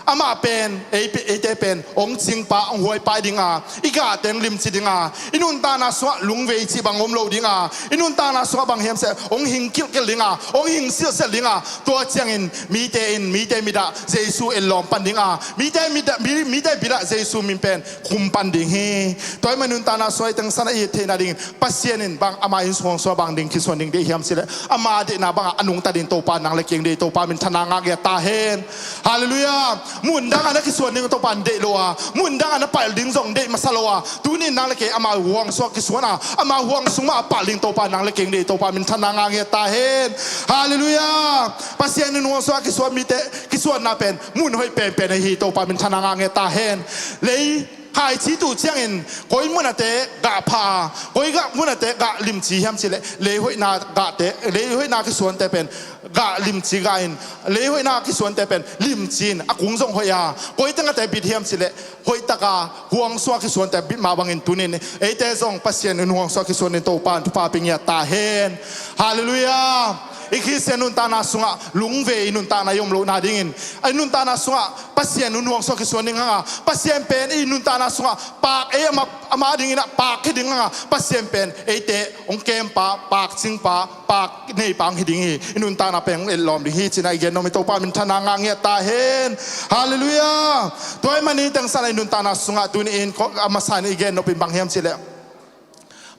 amah pen, ei pe-, eite pen hong cingpa, hong huaipai ding a, i gahte hong limci ding a, i nuntakna sungah lungvei cih bang om lo ding a, i nuntakna sungah bang hiam cih leh hong hing kilhkilh ding a, hong hing silhsial ding a, tua ciangin mite in mite mit ah Jesu etlawm pan ding a, mite mit ah, mi-, mite mit ah Jesu min pen khum pan ding hi. Tua ahih man nuntakna sungah hih teng sang a i theihna dingin Pasian in bang ama inn huang sungah bang ding kisuan ding deih hiam cih leh, ama deihna bangah a nungta ding Topa in nang le kei hong deih hi, Topa minthanna ngah ngiat ta hen. Halleluiah. Mundang ah na kisuan ding Topa in deih lo a, mundang ah na palh ding zong deih masa lo a, tuni in nang le kei ama huang sungah kisuan a, ama huang sung mah a palh ding Topa in nang le kei hong deih hi, Topa minthanna ngah ngiat ta hen. Halleluiah. Pasian inn huang sungah kisuan mite kisuanna pen mun hoih penpen ahi hi, Topa minthanna ngah ngiat ta hen. Lei khaici tuh ciangin koi mun ah te gah pha a, koi gah mun ah te gah limci hiam cih leh, lei hoihna gahte, lei hoihna kisuante pen gah limci gah in, lei hoihna kisuante pen limci in a kung zong hoih a, koi teng ah te bit hiam cih leh, hoih tak a huang sungah kisuante bit mah bangin tuni in eite zong Pasian inn huang sungah kisuan in Topa in thupha pia ngiat ta hen. Halleluiah. I Khristian nuntakna sungah lungvei i nuntakna i om lohna dingin, i nuntakna sungah Pasian inn huang sungah kisuan ding hang a, Pasian pen i nuntakna sungah paak, ei ama, ama dingin ah paak hi ding hang a, Pasian pen eite hong kempa, paakcingpa, paak neipa hong hi ding hi. I nuntakna pen hong etlawm ding hi ci-in ah i gen nuam hi, Topa minthanna ngah ngiat ta hen. Halleluiah. Tua ahih man hih teng sang a i nuntakna sungah tuni in ko-, a masa in i gen nop in bang hiam cih leh,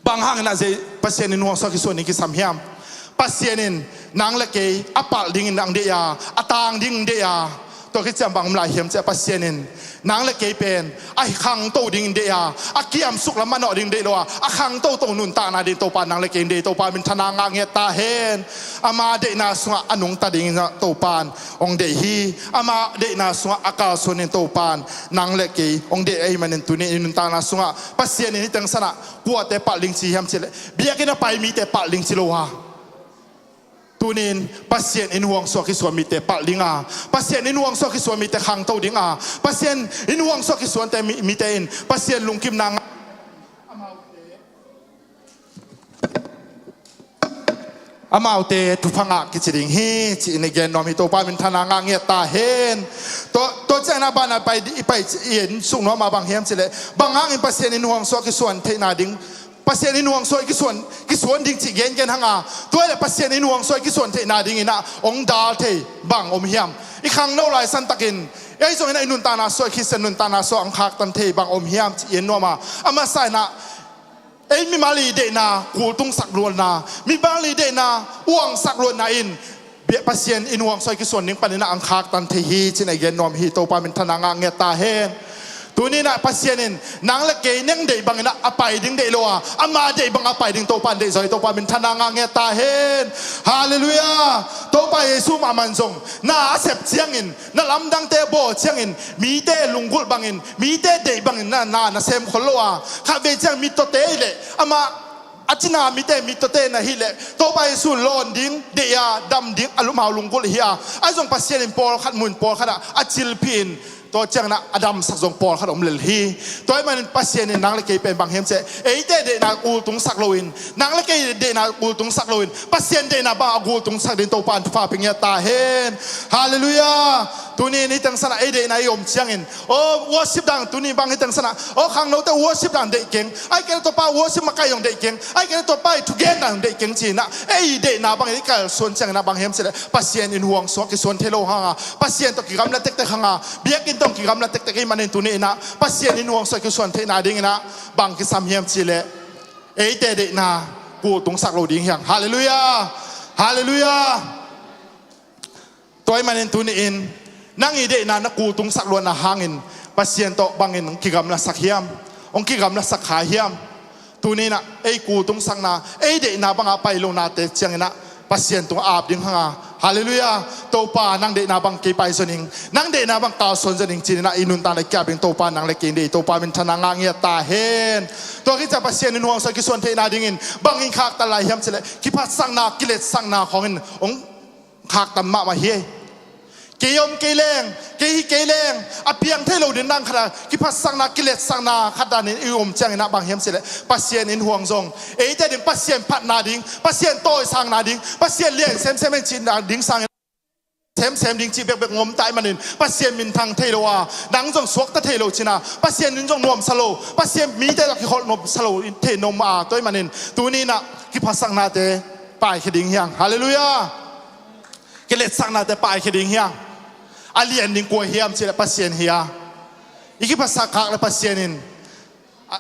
bang hangin ah zei Pasian inn huang sungah kisuan in kisam hiam? Pasian in nang le kei a palh dingin hong deih a, a tang dingin deih a, tua khit ciang bang om lai hiam cih leh Pasian in nang le kei pen a khangto dingin deih a, a kiamsuk lam manawh dingin deih lo a, a khangtoto nuntakna dingin Topa in nang le kei hong deih hi, Topa minthanna ngah ngiat ta hen. Ama deihna sungah a nungta dingin ah Topa in hong deih hi. Ama deihna sungah a kalsuan in Topa in nang le kei hong deih ahih manin tuni in i nuntakna sungah Pasian in hih teng sang a kuate palh ding ci hiam cih leh, biakinn a pai mite palh ding ci lo a, tuni in Pasian inn huang sungah kisuan mite palh ding a, Pasian inn huang sungah kisuan mite khangto ding a, Pasian inn huang sungah kisuante mi-, mite in Pasian lungkimna ngah Amaute thupha ngah kici ding hi, ci-in i gen nuam hi. Topa minthanna ngah ngiat ta hen. Tua, tua ciangin a banah pai, i pai, i en suk nuam a bang hiam cih leh, bang hangin Pasian in huangsuah kisuan theihna ding, Pasian in huangsuah kisuan, kisuan ding cih gengen hang a, tua leh Pasian in huangsuah kisuan theihna dingin ah hong dal thei bang om hiam? I khangno lai santakin, ei zongin ah i nuntakna suah, Khristian nuntakna suah hong khaktan thei bang om hiam cih i en nuam a, a masa in ah ei mimal i deihna kultungsak luatna, mimal i deihna uangsak luatna in bia Pasian in huangsuah kisuan ding panin ah hong khaktan thei hi, ci-in i gen nuam hi. Topa minthanna ngah ngiat ta hen. Tuni in ah Pasian in nang le kei nang deih bangin ah a pai ding deih lo a, ama deih bang a pai ding Topa in deih zaw hi. Topa minthanna ngah ngiat ta hen. Halleluiah. Topa Jesu mahmah in zong na a sep ciangin, na lamdangte bawl ciangin, mite lunggulh bangin, mite deih bangin na, na, na sem khol lo a, khatvei ciang mittawte hi leh, amah a cina mite mittawte na hih leh, Topa Jesu lawn ding, deih a dam ding, a lumau lunggulh hi a, a zong Pasian in pawlkhat mun pawlkhat ah a cilphih in, tua ciangin ah a damsak zong pawlkhat om lel hi. Tua ahih manin Pasian in nang le kei pen bang hiam cih leh, eite deihna kultungsak loin, nang le kei deihna kultungsak loin, Pasian deihna bang a kultungsak ding Topa in thupha pia ngiat ta hen. Halleluiah. Tuni in hih teng san ah ei deihna i om ciangin, aw, worship dang, tuni bang hih teng san ah, aw, khangnote worship dang deih keng, ahih kei leh Topa worship makaih zong deih keng, ahih kei leh Topa i thugen dang deih keng ci-in ah ei deihna bangin i kalsuan ciangin ah bang hiam cih leh, Pasian in huangsuah kisuan thei lo hang a, Pasian tawh kigamla tektek hang a, biakinn tawh kigamla tektek ahih manin tuni in ah Pasian in huangsuah kisuan theihna dingin ah bang kisam hiam cih leh, eite deihna kultungsak lo ding hi hang. Halleluiah. Halleluiah. Tua ahih manin tuni in nang i deihna na kultungsak luatna hangin Pasian tawh bangin hong kigamlasak hiam, hong kigamlasak kha hiam? Tuni in ah ei kultungsakna, ei deihna bang a pai lonate ciangin ah Pasian tungah ap ding hang a, halleluiah, Topa nang deihna bang kei pai zaw ning, nang deihna bang kalsuan zaw ning ci-in ah i nuntakna i ki-ap ding Topa nang le kei deih, Topa minthanna ngah ngiat ta hen. Tua khit ciang Pasian in huangsuah kisuan theihna dingin bang in khaktan lai hiam cih leh, kiphatsakna, kiletsakna khawngin hong khaktan mahmah hi. Kei om kei leng, kei hi kei leng, a piang thei lo ding dan khat a, kiphatsakna, kiletsakna khat danin i om ciangin ah bang hiam cih leh, Pasian in huang zong, eite ding Pasian phatna ding, Pasian tawisangna ding, Pasian lian semsem hen cihna ding sangin semsem ding cih bekbek hong om ta ahih manin Pasian minthang thei lo a, nang zong suakta thei lo ci-in ah, Pasian in zong nuamsa lo, Pasian mite lak kikholh nuamsa lo thei nuam a, tua ahih manin tuni in ah kiphatsaknate paikhia ding hi hang. Halleluiah. Kiletsaknate paikhia ding hi hang. A lian ding kua hiam cih leh Pasian hi a, i kiphatsak khak leh Pasian in, a,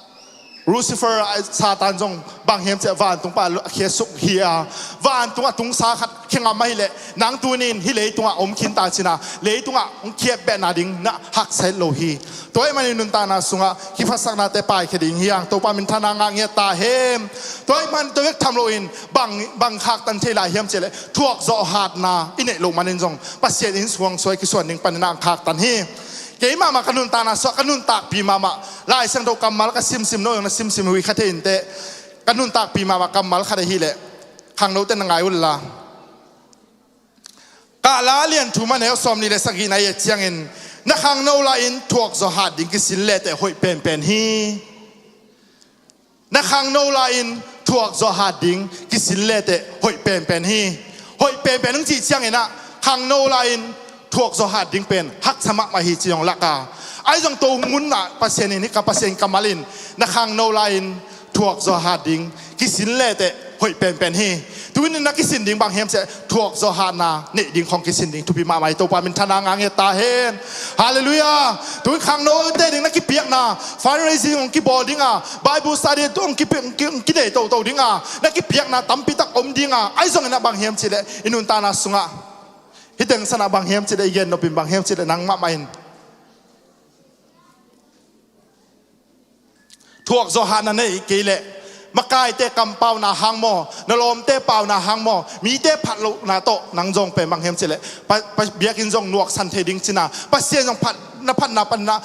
Lucifer, a, Satan zong bang hiam cih leh vantung pan a khiatsuk hi a, vantung a tungsa khat khia ngam ahih leh nang tuni in hih leitungah om khinta ci-in ah, leitungah hong khiatbehna ding na haksa het lo hi. Tua ahih manin nuntakna sungah kiphatsaknate paikhia ding hi hang. Topa minthanna ngah ngiat ta hen. Tua ahih manin tua bek tham loin bang, bang khaktan thei lai hiam cih leh, thuakzawh hatna i neih loh manin zong Pasian in huangsuah kisuan ding panin ah khaktan hi. Kei mahmah ka nuntakna sungah ka nuntakpih mahmah, Lai Siangtho kammal ka simsim, no zong na simsim uh hi kha thei inteh, ka nuntakpih mahmah kammal khat ahih leh, khangnote na ngai un la. Kahla lian thum a neu sawmnih le sagihna i et ciangin, na khangno lai-in thuakzawh hat ding kisin lehteh hoih penpen hi. Na khangno lai-in thuakzawh hat ding kisin lehteh hoih penpen hi. Hoih penpen hong cih ciangin ah khangno lai-in thuakzawh hat ding pen haksa mahmah hi ci zong lak a, ahi zong tua mun ah Pasian in, hih ka Pasian kammal in, na khangno lai-in thuakzawh hat ding kisin lehteh hoih penpen hi. Tunin na kisin ding bang hiam cih leh, thuakzawh hatna neih ding khawng kisin ding thupi mahmah hi. Topa minthanna ngah ngiat ta hen. Halleluiah. Tuin khangnote ding na kipiakna, fundraising hong kibawl ding a, Bible study tu hong kipi-, hong ki-, hong kinei toto ding a, na kipiakna tampi tak om ding a, ahi zongin ah bang hiam cih leh, i nuntakna sungah, hih teng san ah bang hiam cih leh, i gen nopin bang hiam cih leh, nang mahmah in thuakzawh hatna neih kei leh, makaite kampauna hang maw, na lawmte pauna hang maw, mite phatlohna tawh nang zong pen bang hiam cih leh, pa, pa, biakinn zong nuaksan thei ding ci-in ah, Pasian zong phat, na phatna panin ah,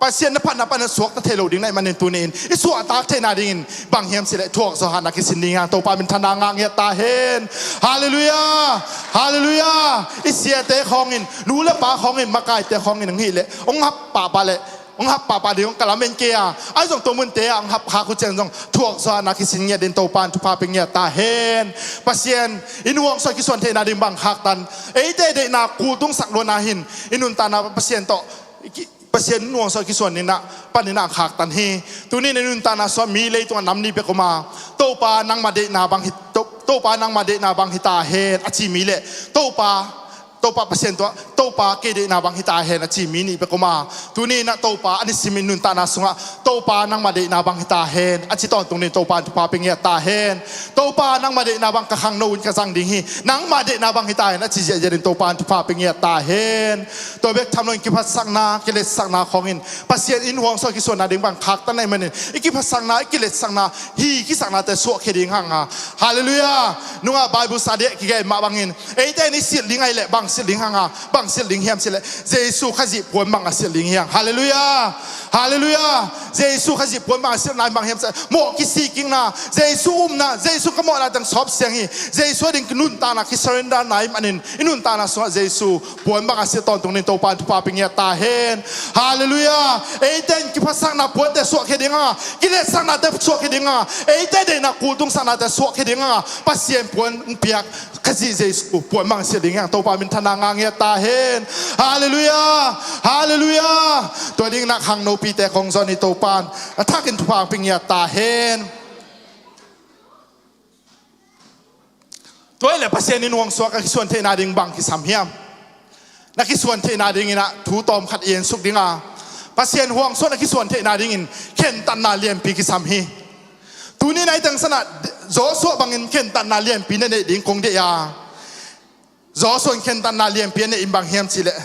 Pasian na phatna panin ah suakta thei lo ding na hih manin tuni in i suahtak theihna dingin bang hiam cih leh, thuakzawh hatna kisin ding hi hang. Topa minthanna ngah ngiat ta hen. Halleluiah. Halleluiah. I siate khawngin, nu le pa khawngin, makaite khawngin hong hih leh, hong hap pahpah leh, hong hap pahpah ding hong ka lamen kei a, ahi zong tua munte ah hong hap khak uh ciang zong thuak zawhna kisin ngiat ding Topa in thupha pia ngiat ta hen. Pasian in huangsuah kisuan theihna ding bang khaktan, eite deihna kultungsak luatna hin i nuntakna Pasian tawh, Pasian in huangsuah kisuan ding ah panin ah khaktan hi. Tuni in i nuntakna sungah mi leitungah nam nih bek om a, Topa nangmah deihna bang hi, To-, Topa nangmah deihna bang hi ta hen a ci mi le Topa Topa Pasian tungah, Topa kei deihna bang hi ta hen a ci mi nih bek om a, tuni in ah Topa a nisim i nuntakna sungah Topa nangmah deihna bang hi ta hen a ci tawntung ding Topa in thupha pia ngiat ta hen. Topa nangmah deihna bang ka khangno in ka zang ding hi, nangmah deihna bang hi ta hen a ci ziahziah ding Topa in thupha pia ngiat ta hen. Tua bek tham loin kiphatsakna, kiletsakna khawngin Pasian in huangsuah kisuanna ding bang khaktan ahih manin i kiphatsakna, i kiletsakna, hi kisaknate suahkhia ding hang a. Halleluiah. Nungah Bible study ah kigen mah bangin eite in i silh ding ahih leh bang silh ding hang a, bang silh ding hiam cih leh Jesu Khazih puan bang a silh ding hi hang. Halleluiah. Halleluiah. Jesu Khazih puan bang a silhna in bang hiam cih leh mawh kisikkikna, Jesu umna, Jesu ka mawhna teng sawp siang hi. Jesu a ding nuntakna kisurrenderna ahih manin i nuntakna sungah Jesu puan bang a silh tawntung ding Topa in thupha pia ngiat ta hen. Halleluiah. Eite in kiphatsakna puante suahkhia ding hang a, kiletsaknate suahkhia ding hang a, eite deihna kultungsaknate suahkhia ding hang a Pasian puan hong piak Khazih Jesu puan bang silh ding hang Topa minthanna ngah ngiat ta hen. Halleluiah. Halleluiah. Tua ding in ah khangnopite khawng zong i Topa in a thakin thupha pia ngiat ta hen. Tua ahih leh Pasian in huangsuah ka kisuan theihna ding bang kisam hiam? Na kisuan theihna dingin ah thu tawm khat i ensuk ding a, Pasian huangsuah na kisuan theihna dingin khentatna lianpi kisam hi. Tuni in ah hih teng san ah Joshua bangin khentatna lianpi na neih ding kong deih a, Joshua in khentatna lianpi a neih in bang hiam cih leh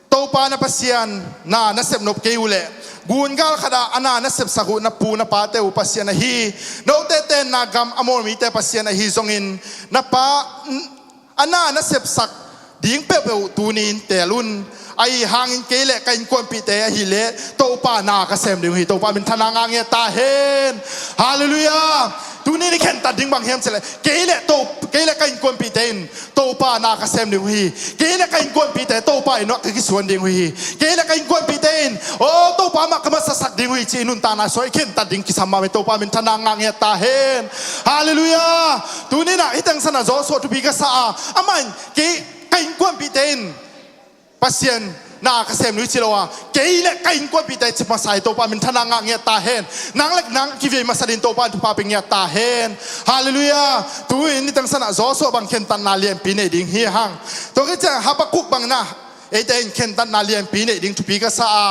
Topa na Pasian na na sep nop kei uh leh gungal khat ah a na na sepsak uh na pu na pate uh Pasian ahi, note tenna gam Amor mite Pasian ahi zongin na pa a na na sepsak ding peuhpeuh tuni in teel un. Ahi hangin kei le ka innkuanpihte ahih leh Topa na ka sem ding uh hi. Topa minthanna ngah ngiat ta hen. Halleluiah. Tuni in i khentat ding bang hiam cih leh kei le To-, kei le ka innkuanpihte in Topa na ka sem ding uh hi. Kei le ka innkuanpihte Topa in ah ka kisuan ding uh hi. Kei le ka innkuanpihte in, aw, Topa mah ka masasak ding uh hi ci i nuntakna sungah i khentat ding kisam mahmah hi. Topa minthanna ngah ngiat ta hen. Halleluiah. Tuni in ah hih teng san ah Joshua thupi ka sa a, amah in kei ka innkuanpihte in Pasian na ka sem ding uh hi ci lo a, kei le ka innkuanpihte ci masa hi. Topa minthanna ngah ngiat ta hen. Nang le nang kivei masa ding Topa in thupha pia ngiat ta hen. Halleluiah. Tu in hih teng san ah Joshua bang khentatna lianpi neih ding hi hang. Tua khit ciang Habakkuk bang in ah eite in khentatna lianpi neih ding thupi ka sa a,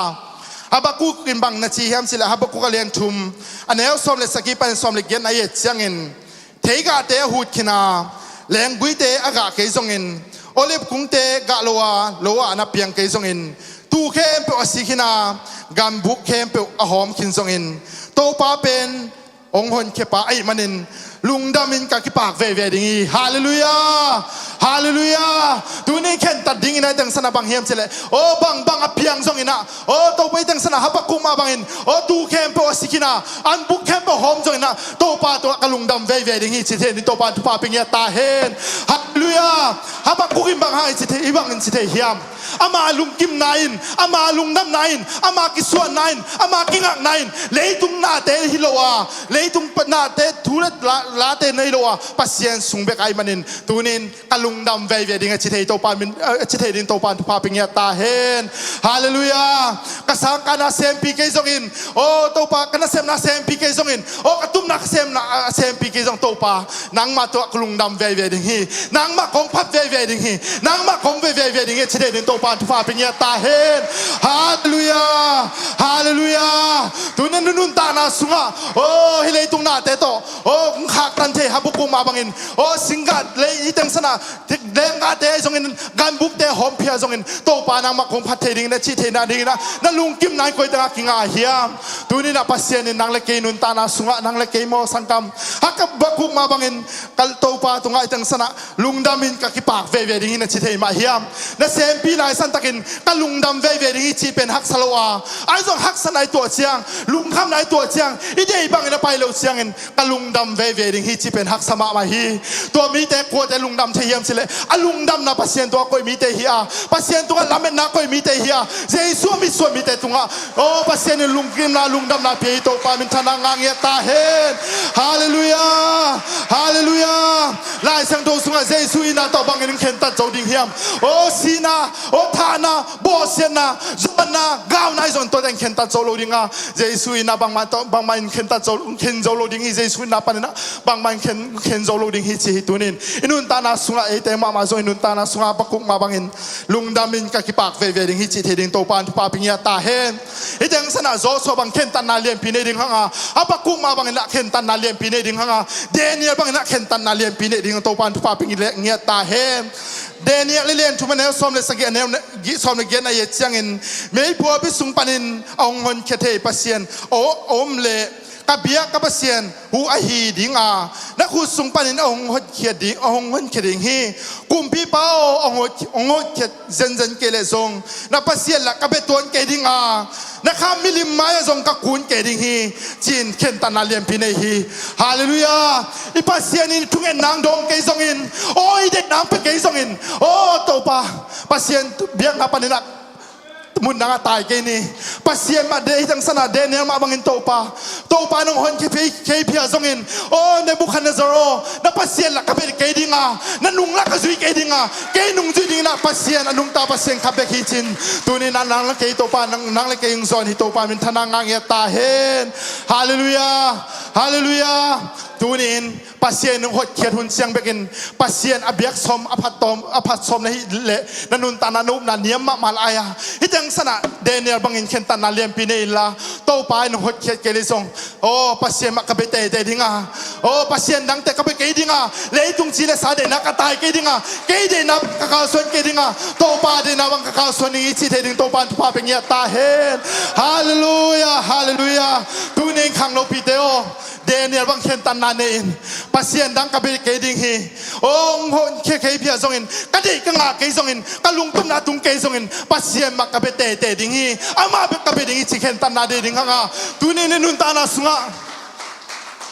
Habakkuk in bang na ci hiam cih leh Habakkuk a lian thum, a neu sawm le sagih panin sawm le giat na i et ciangin, theigahte a hut khin a, lengguite a gah kei zongin, olive kungte gah lo a, lo ah na piang kei zongin, tuu khempeuh a si khin a, ganbuk khempeuh a hawm khin zongin, Topa pen hong honkhia pa ahih manin lungdamin ka kipak veivei ding hi. Halleluiah. Halleluiah. Tuni in khentat dingin ah hih teng san ah bang hiam cih leh, aw, bangbang a piang zongin ah, aw, Topa, hih teng san ah Habakkuk mah bangin, aw, tuu khempeuh a si khin a, ganbuk khempeuh hawm zongin ah Topa tungah ka lungdam veivei ding hi ci thei ding Topa in thupha pia ngiat ta hen. Halleluiah. Habakkuk in bang hang i ci thei, i bangin ci thei hiam? Ama lungkimna in, ama lungdamna in, ama kisuanna in, ama kingakna in leitung nate hi lo a, leitung nate thu le la, late na hi lo a, Pasian sung bek ahih manin tuni in ka lungdam veivei ding a ci thei Topa min, a ci thei ding Topa in thupha pia ngiat ta hen. Halleluiah. Ka sangkahna sempih kei zongin, aw Topa, ka nasepna sempih kei zongin, aw ka tupna ka semna a sempih kei zong Topa, nangmah tungah ka lungdam veivei ding hi. Nangmah kong phat veivei ding hi. Nangmah kong ve veivei ding hi a ci thei ding Topa in thupha pia ngiat ta hen. Halleluiah. Halleluiah. Tuni in nuntakna sungah, aw, hih leitung nate tawh, aw, kong khaktan thei Habakkuk mah bangin, aw, singgah lei, hih teng san ah lenggahte ahi zongin, ganbukte hawmphia zongin, Topa nangmah kong phat thei dingin a cih theihna dingin ah na lungkimna in koi tengah kinga hiam? Tuni in ah Pasian in nang le kei nuntakna sungah nang le kei maw sangkam, Habakkuk mah bangin ka To Pa tungah i teng sanah lungdam in ka kipak veivei ding hi na ci thei mah hiam? Na sempi lai santakin ka lungdam veivei ding hi cih pen haksa lo a, ahi zong haksatna i tuah ciang, lungkhamna i tuah ciang, i deih bangin a pai lo ciangin ka lungdam veivei ding hi cih pen haksa mahmah hi. Tua mite kuate lungdam thei hiam cileh a lungdamna Pasian tungah koih mite hi a, Pasian tungah lametna koih mite hi a, Jesu a mitsuan mite tungah, o Pasian in lungkimna lungdamna pia hi. Topa minthanna ngah ngiat ta hen. Halleluiah. Halleluiah. Lai Siangtho sungah Jesu itna tawh bangin khentat zo ding hiam? O sihna, o thahna, bawhsiatna, zuanna, gauna i zon tawh teng khentat zo lo ding a, Jesu itna bangmah tawh bangmah in khentat zo, khen zo lo ding hi. Jesu itna paninah bangmah in khen, khen zo lo ding hi ci hi. Tunin i nuntakna sungah eite mahmah zong i nuntakna sungah Habakuk mah bangin lungdam in ka kipak veivei ding hi cih thei ding Topa in thupha pia ngiat ta hen. Hih teng sanah Joshua bang khentatna lianpi nei ding hang a, Habakuk mah bangin ah khentatna lianpi nei ding hang a, Daniel bangin ah khentatna lianpi nei ding Topa in thupha pia ngiat ta hen. Daniel i lian thum a neu sawm le sagih a neu gih sawm le giat na i et ciangin, meiphu api sung panin a hong honkhia thei Pasian a om leh ka biak ka Pasian hu ahi ding a, na khut sung panin a hong hotkhiat ding, a hong honkhia ding hi. Kumpipa aw, a hong hot, a hong hotkhiat zenzen kei leh zong na Pasian lah ka bia tuan kei ding a, na kha milim mai-ah zong ka kun kei ding hi, ci-in khentatna lianpi nei hi. Halleluiah. I Pasian in thungetna hong dawng kei zongin, aw i deihna hong pia kei zongin, aw Topa, Pasian biakna panin ah mun dangah tai kei ni. Pasian mah, hih teng sanah Daniel mah bangin Topa, Topa in hong honkhia kei, kei phia zongin, aw Nebuchadnezzar aw, na Pasian lah ka bia kei ding a, na nung lah ka zui kei ding a, kei nung zui dingin ah Pasian, a nungta Pasian khat bek hi cin. Tunin ah nang le kei Topa, nang, nang le kei hong zawn hi. Topa minthanna ngah ngiat ta hen. Halleluiah. Halleluiah. Tunin Pasian in hong hotkhiat hun ciang bekin Pasian a biak sawm, a phat tawm, a phat sawm na hih leh na nuntakna na upna niam mahmah lai a, hih teng sanah Daniel bangin khentatna lianpi nei inla, Topa in hong hotkhiat kei leh zong, aw Pasian mah ka bia teitei ding a, aw Pasian dangte ka bia kei ding a, leitung ci le sa deihna ka tai kei ding a, kei deihna ka kalsuan kei ding a, Topa deihna bang ka kalsuan ding hi cih thei ding Topa in thupha pia ngiat ta hen. Halleluiah. Halleluiah. Tunin khanglopite aw, Daniel bang khentatna nei in, Pasian dang ka bia kei ding hi. Aw hong honkhia kei phia zongin, ka deih ka ngah kei zongin, ka lungtupna tung kei zongin, Pasian mah ka bia teitei ding hi. Amah bek ka bia ding hi ci khentatna nei ding hang a, tunin i nuntakna sungah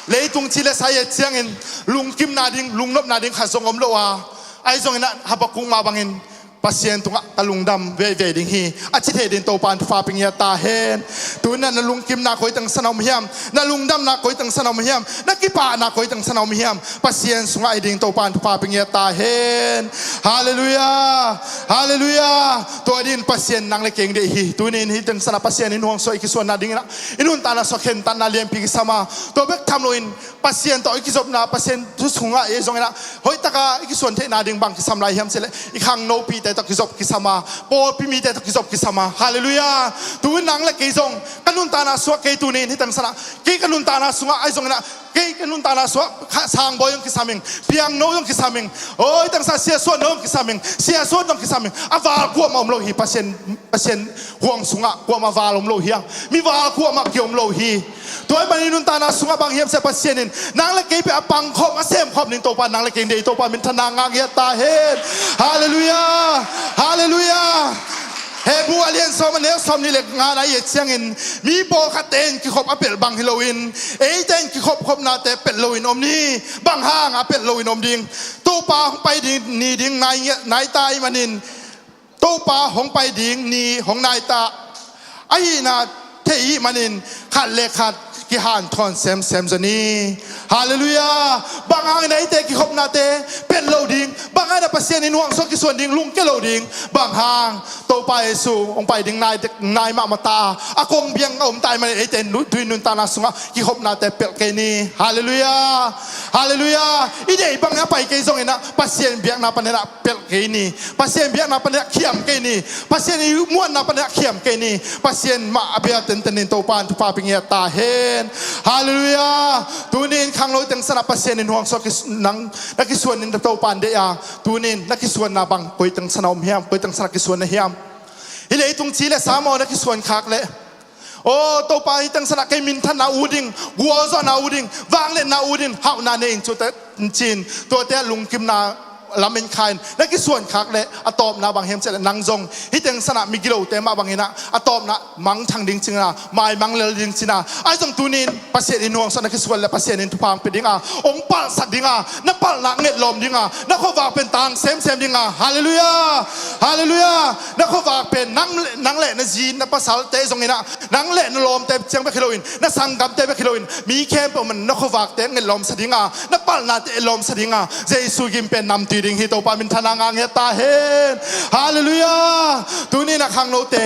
leitung ci le sa i et ciangin lungkimna ding, lungnopna ding khat zong om lo a, ahi zongin ah Habakuk mah bangin Pasian tungah ka lungdam veivei ding hi, a ci thei ding Topa in thupha pia ngiat ta hen. Tunin ah na lungkimna koi teng sanah om hiam? Na lungdamna koi teng sanah om hiam? Na kipahna koi teng sanah om hiam? Pasian sungah hi ding Topa in thupha pia ngiat ta hen. Halleluiah. Halleluiah. Tua dingin Pasian nang le kei hong deih hi. Tunin hih teng sanah Pasian in huangsuah i kisuanna dingin ah, i nuntakna sungah khentatna lianpi kisam a, tua bek tham loin Pasian tawh i kizopna, Pasian thu sungah i zongin ah hoihtaka i kisuan theihna ding bang kisam lai hiam cileh, i khangnopite tawh kizop kisam a, pawlpi mite tawh kizop kisam a. Halleluiah. Tuin nang le kei zong ka nuntakna sungah, kei tunin hih teng sanah kei ka nuntakna sungah ahi zongin ah, kei ka nuntakna sungah kha, sangbawi zong kisam ing, piangno zong kisam ing, aw hih teng sanah siasuahno zong kisam ing, siasuat zong kisam ing, a val kuamah om lo hi. Pasian, Pasian huang sungah kuamah val om lo hi a, mi val kuamah kiom lo hi. Tua ahih manin i nuntakna sungah bang hiam cih leh Pasian in nang le kei peuh a pangkhop, a semkhop ding Topa, nang le kei hong deih hi. Topa minthanna ngah ngiat ta hen. Halleluiah. Halleluiah. Hebru a lian sawm a neu sawmnih le ngana i et ciangin, mi pawlkhatte in kikhop a pelh bang hi loin, eite in kikhopkhopnate pelh loin om ni. Bang hang a pelh loin om ding? Topa hong pai ding ni ding nai, nai ta ahih manin, Topa hong pai ding ni hong nai ta ahihna thei ahih manin, khat le khat kihanthawn semsem zaw ni. Halleluiah. Bang hangin eite kikhopnate pelh lo ding? Bang hangin Pasian in huangsuah kisuan ding lungkia lo ding? Bang hang? Topa Jesu hong pai ding nai, nai mahmah ta a, a kongbiang a om ta ahih manin eite in tuin nuntakna sungah kikhopnate pelh kei ni. Halleluiah. Halleluiah. I deih bangin a pai kei zongin ah Pasian biakna panin ah pelh kei ni. Pasian biakna panin ah khiam kei ni. Pasian i muanna panin ah khiam kei ni. Pasian mah a bia tenten in Topa in thupha pia ngiat ta hen. Halleluiah. Tunin khangno teng sanah Pasian in huangsuah kis-, nang na kisuan in Topa in deih a, tunin na kisuanna bang koi teng sanah om hiam? Koi teng sanah kisuan na hiam? Hih leitung ci le sa maw na kisuan khak leh, Aw Topa, hih teng sanah kei minthanna ut ing, gualzawhna ut ing, vangliatna ut ing, hauhna nei ing, cute ci-in tuate ah lungkimna lam en kha in, na kisuan khak leh a tawpna bang hiam cih leh nang zong hih teng sanah migilote mah bangin ah a tawpna mangthang ding ci-in ah, maimang lel ding ci-in ah. Ahi zong tuni-in Pasian in nuangsuah na kisuan leh Pasian in thupha hong pia ding a, hong palhsak ding a, na palhna ngetlawm ding a, na khuavak pen tang semsem ding a. Halleluiah. Halleluiah. Na khuavak pen nang, nang leh na zi na pasalte zongin ah, nang leh na lawmte ciang bek hi loin, na sanggamte bek hi loin, mi khempeuh man na khuavakte ngetlawmsa ding a, na palhnate etlawmsa ding a, Jesu gim pen namtui ding hi. Topa minthanna ngah ngiat ta hen. Halleluiah. Tuni-in ah khangnote,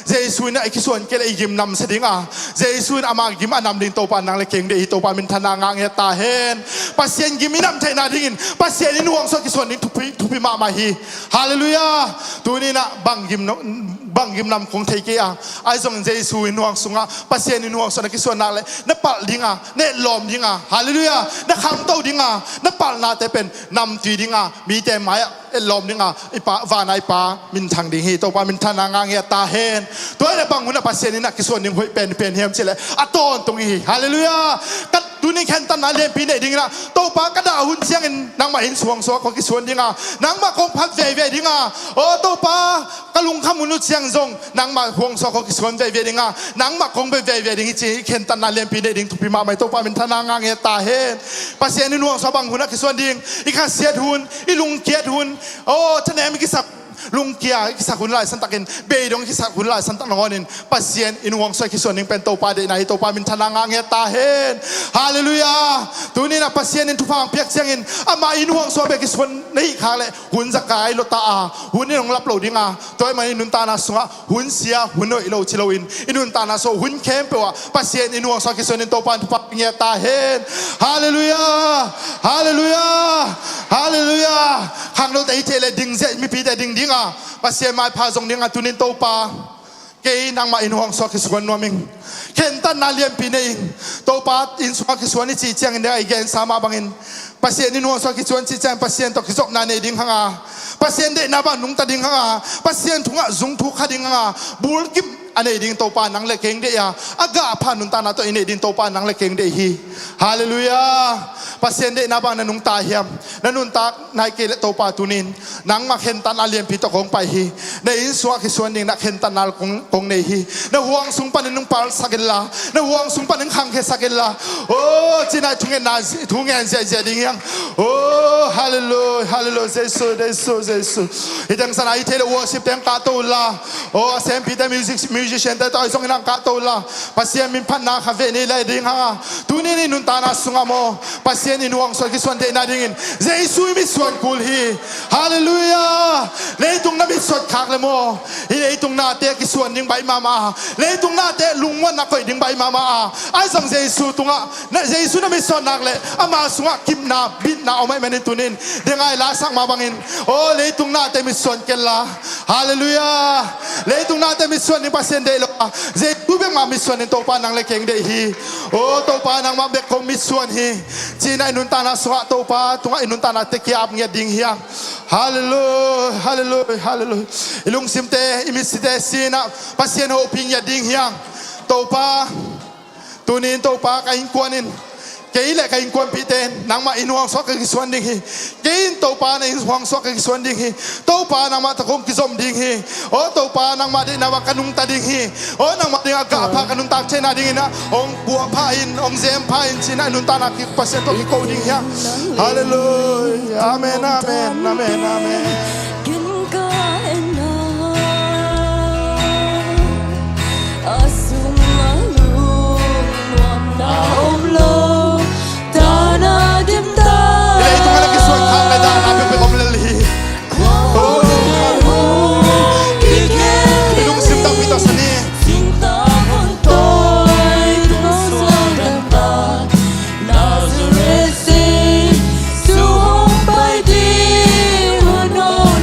Jesu in ah i kisuan kei leh i gim namsa ding a, Jesu in ama gim a nam ding Topa nang leh kei hong deih hi. Topa minthanna ngah ngiat ta hen. Pasian gim i nam theihna dingin Pasian in nuangsuah kisuan ding thupi, thupi mahmah hi. Halleluiah. Tuni-in ah bang gim no, bang gim nam kong thei kei a, ahi zongin Jesu in nuang sungah Pasian in nuangsuah na kisuan nak leh na palh ding a, na etlawm ding a, halleluiah, na khangto ding a, na palhnate pen namtui ding a, mite mai-ah etlawm ding a, i Pa, vana i Pa minthang ding hi. Topa minthanna ngah ngiat ta hen. Tua hi leh bang hun ah Pasian in ah kisuan ding hoih penpen hiam cih leh a tawntung hi. Halleluiah. Ka tuni khentatna lianpi nei dingin ah, Topa ka dah hun ciangin nangmah in suangsuak kong kisuan ding a, nangmah kong phat veivei ding a, aw Topa ka lungkham hun uh ciang zong nangmah huangsuak kong kisuan veivei ding a, nangmah kong bia veivei ding hi ci-in khentatna lianpi nei ding thupi mahmah hi. Topa minthanna ngah ngiat ta hen. Pasian in huangsuak bang hun ah kisuan ding, i khasiat hun, i lungkiat hun, aw thanem i kisak lungkia i kisak hun lai santakin, beidong i kisak hun lai santak nangawnin Pasian in huangsuah i kisuan ding pen Topa deihna hi. Topa minthanna ngah ngiat ta hen. Halleluiah. Tuni-in ah Pasian in thupha hong piak ciangin amah in huangsuah bek kisuan na hih khak leh hun zakai lua ta a, hun in hong lap lo ding a, tua ahih manin i nuntakna sungah hun sia hun hoih lo ci loin i nuntakna sungah hun khempeuh ah Pasian in huangsuah kisuan in Topa in thupha ngiat ta hen. Halleluiah. Halleluiah. Halleluiah. Khangnote hi thei leh ding ziah, mipite ding ding a, Pasian maipha zong ding a, tuni-in Topa kei nangmah in huangsuak kisuan nuam ing. Khentatna lianpi nei ing. Topa in sungah kisuan i cih ciangin ding a, i gensa mah bangin Pasian in huangsuak kisuan cih ciangin Pasian tawh kizopna nei ding hang a, Pasian deihna bang nungta ding hang a, Pasian tungah zung thuk kha ding hang a, bulkip a nei ding Topa nang leh kei hong deih a, a gah pha nuntakna tawh i neih ding Topa nang leh kei hong deih hi. Halleluiah. Pasian deihna bang na nungta hiam? Na nuntak nai kei leh Topa tuni-in nangmah khentatna lianpi tawh kong pai hi. Na inn sungah kisuan ding na khentatna kong, kong nei hi. Na huang sung panin nong palhsak inla, na huang sung panin khangkhiasak inla, aw ci-in ah thungetna, thungen ziahziah ding hi hang. Aw halleluiah, halleluiah, Jesu, Jesu, Jesu. Hih teng sanah hi thei leh worship-te hong kahto unla, aw a sempite, music, musician-te tawh ahi zongin hong kahto unla, Pasian min phatna khat vei nei lai ding hang a, tuni-in i nuntakna sungah maw Pasian in huangsuah kisuan theihna dingin Jesu i mitsuan kul hi. Halleluiah. Leitung na mitsuan khak leh maw, hih leitung nate kisuan ding baih mahmah a, leitung nate lungmuanna koih ding baih mahmah a, ahi zong Jesu tungah na, Jesu na mitsuan nak leh ama sungah kipna bitna om ahih manin tuni-in deng a i lasak mah bangin, aw leitung nate mitsuan kenla. Halleluiah. Leitung nate mitsuan ding Pasian deih lo a, Jesu bek mah mitsuan ding Topa nang leh kei hong deih hi. Aw Topa nangmah bek kong mitsuan hi ci-in ah i nuntakna sungah Topa tungah i nuntaknate ki-ap ngiat ding hi hang. Halleluiah. Halleluiah. Halleluiah. I lungsimte, i mitsite si-in ah Pasian hopih ngiat ding hi hang. Topa, tuni-in Topa ka innkuan in, kei leh ka innkuanpihte in nangmah in huangsuah ka kisuan ding hi. Kei in Topa na in huangsuah ka kisuan ding hi. Topa nangmah tawh kong kizom ding hi. Aw Topa nangmah deihna bang ka nungta ding hi. Aw nangmah ding a gah pha ka nuntak theihna dingin ah hong puah pha in, hong zem pha in ci-in ah i nuntakna ki Pasian tawh kiko ding hi hang. Halleluiah. Amen, amen, amen, amen. Ken ka en a, a sungah lungnuamna om lo, tana dimtak. Hih leitung ah na kisuan khak leh dahna peuhpeuh om lel hi. Oh, hallelujah. I lungsim tawh kituak sa ni. Nazareth sing, Jesu hong pai ding hun hong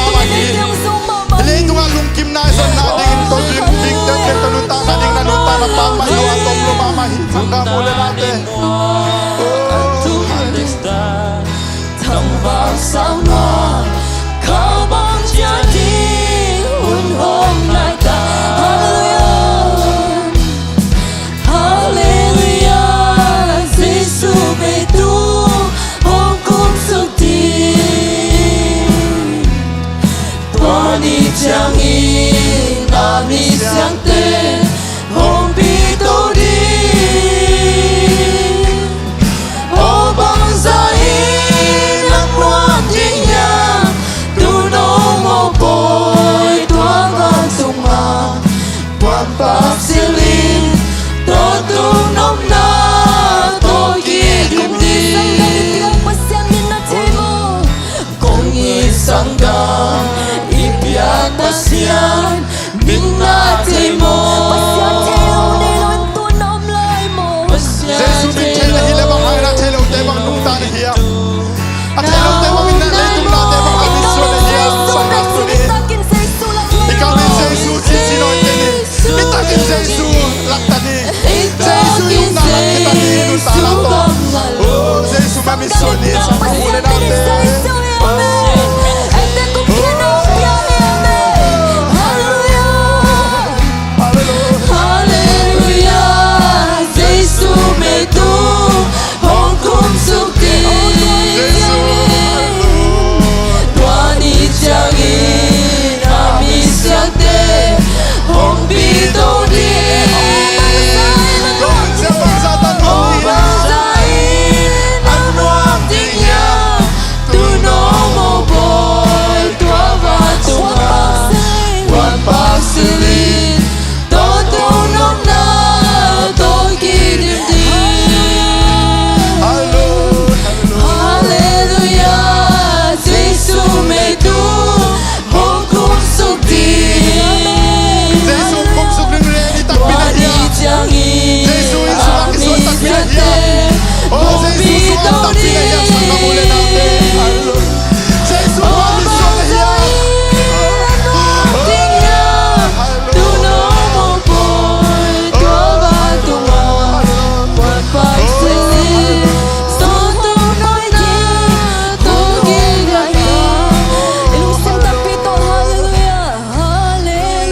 mahmah hi. Leitungah lungkimna i zonna dingin tawh ding, ding teh, teh tawh nuntakna ding na nuntakna pammaih lo a tom lo mahmah hi. Sanggam u le naute. Tangval sau na, kha bang ciat ding hun hong nai ta. Halleluiah. Halleluiah, Jesu meitu hong kumsuk ding. Tua ni ciangin a misiangte hong pito ding. Aw bangzah in a nuam ding hiam, tu nong mawhbawl tua vantung ah. Puanpak silin tawh tung nopna tawh kidim ding. Kong it sanggam i biak Pasian min na thei maw? Jesu min thei na hi leh bang hang na thei lote bang nungta na hiam? A thei lote bang in na leitung nate bang a misuan na hiam? Sanggam tuni i kal in Jesu cici nawn kei ni. Nitakin Jesu lakta ni. Jesu i upna lakkhia ta ni. Nuntakna tawh. Oh, Jesu mah misuan ni. Sanggam u le naute. Halleluiah. Halleluiah. Jesu meitu hong kumsuk ding. Tua ni ciangin a misiangte hong pito ding. Aw bangzah in a nuam ding hiam, tu nong mawhbawl tua vantung ah. Puanpak silin tawh tung nopna tawh kidim ding. Halleluiah, Jesu meitu hong kumsuk ding. Jesu kumsuk ding leh nitak pi na hiam? Jesu in sungah kisuan tak pi na hiam? Oh, Jesu sungah tak pi na hiam? Sanggam u le naute. Halleluiah. Jesu mah misuan na hiam?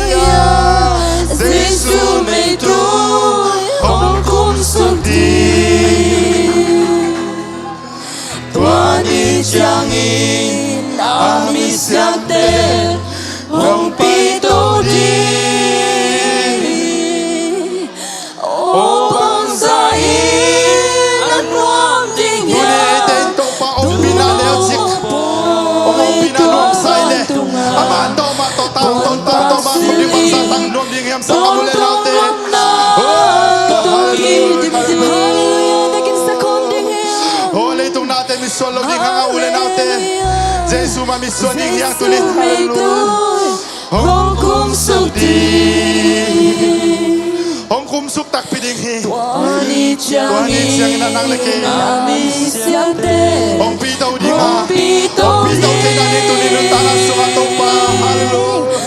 Halleluiah. Jesu meitu hong kumsuk ding. Tua ni ciangin a misiangte hong pito ding. Aw bangzah in a nuam ding hiam? Tuni eite in Topa ompihna leuleu cik, hong ompihna nuamsa hi leh, amah tawh, amah tawh, tang tawh, tang tawh, amah tawh ding bangzah tang nuam ding hiam? Sanggam u le naute. Oh, halleluiah. Halleluiah. Aw leitung nate misuan lo ding hang a, u le naute. Jesu mah misuan ding hi hang tuni. Halleluiah. Hong kumsuk ding. Hong kumsuk takpi ding hi. Tua ni ciangin a nang le kei hong pito ding a, hong pito thei na ding tuni nuntakna sungah Topa. Halleluiah.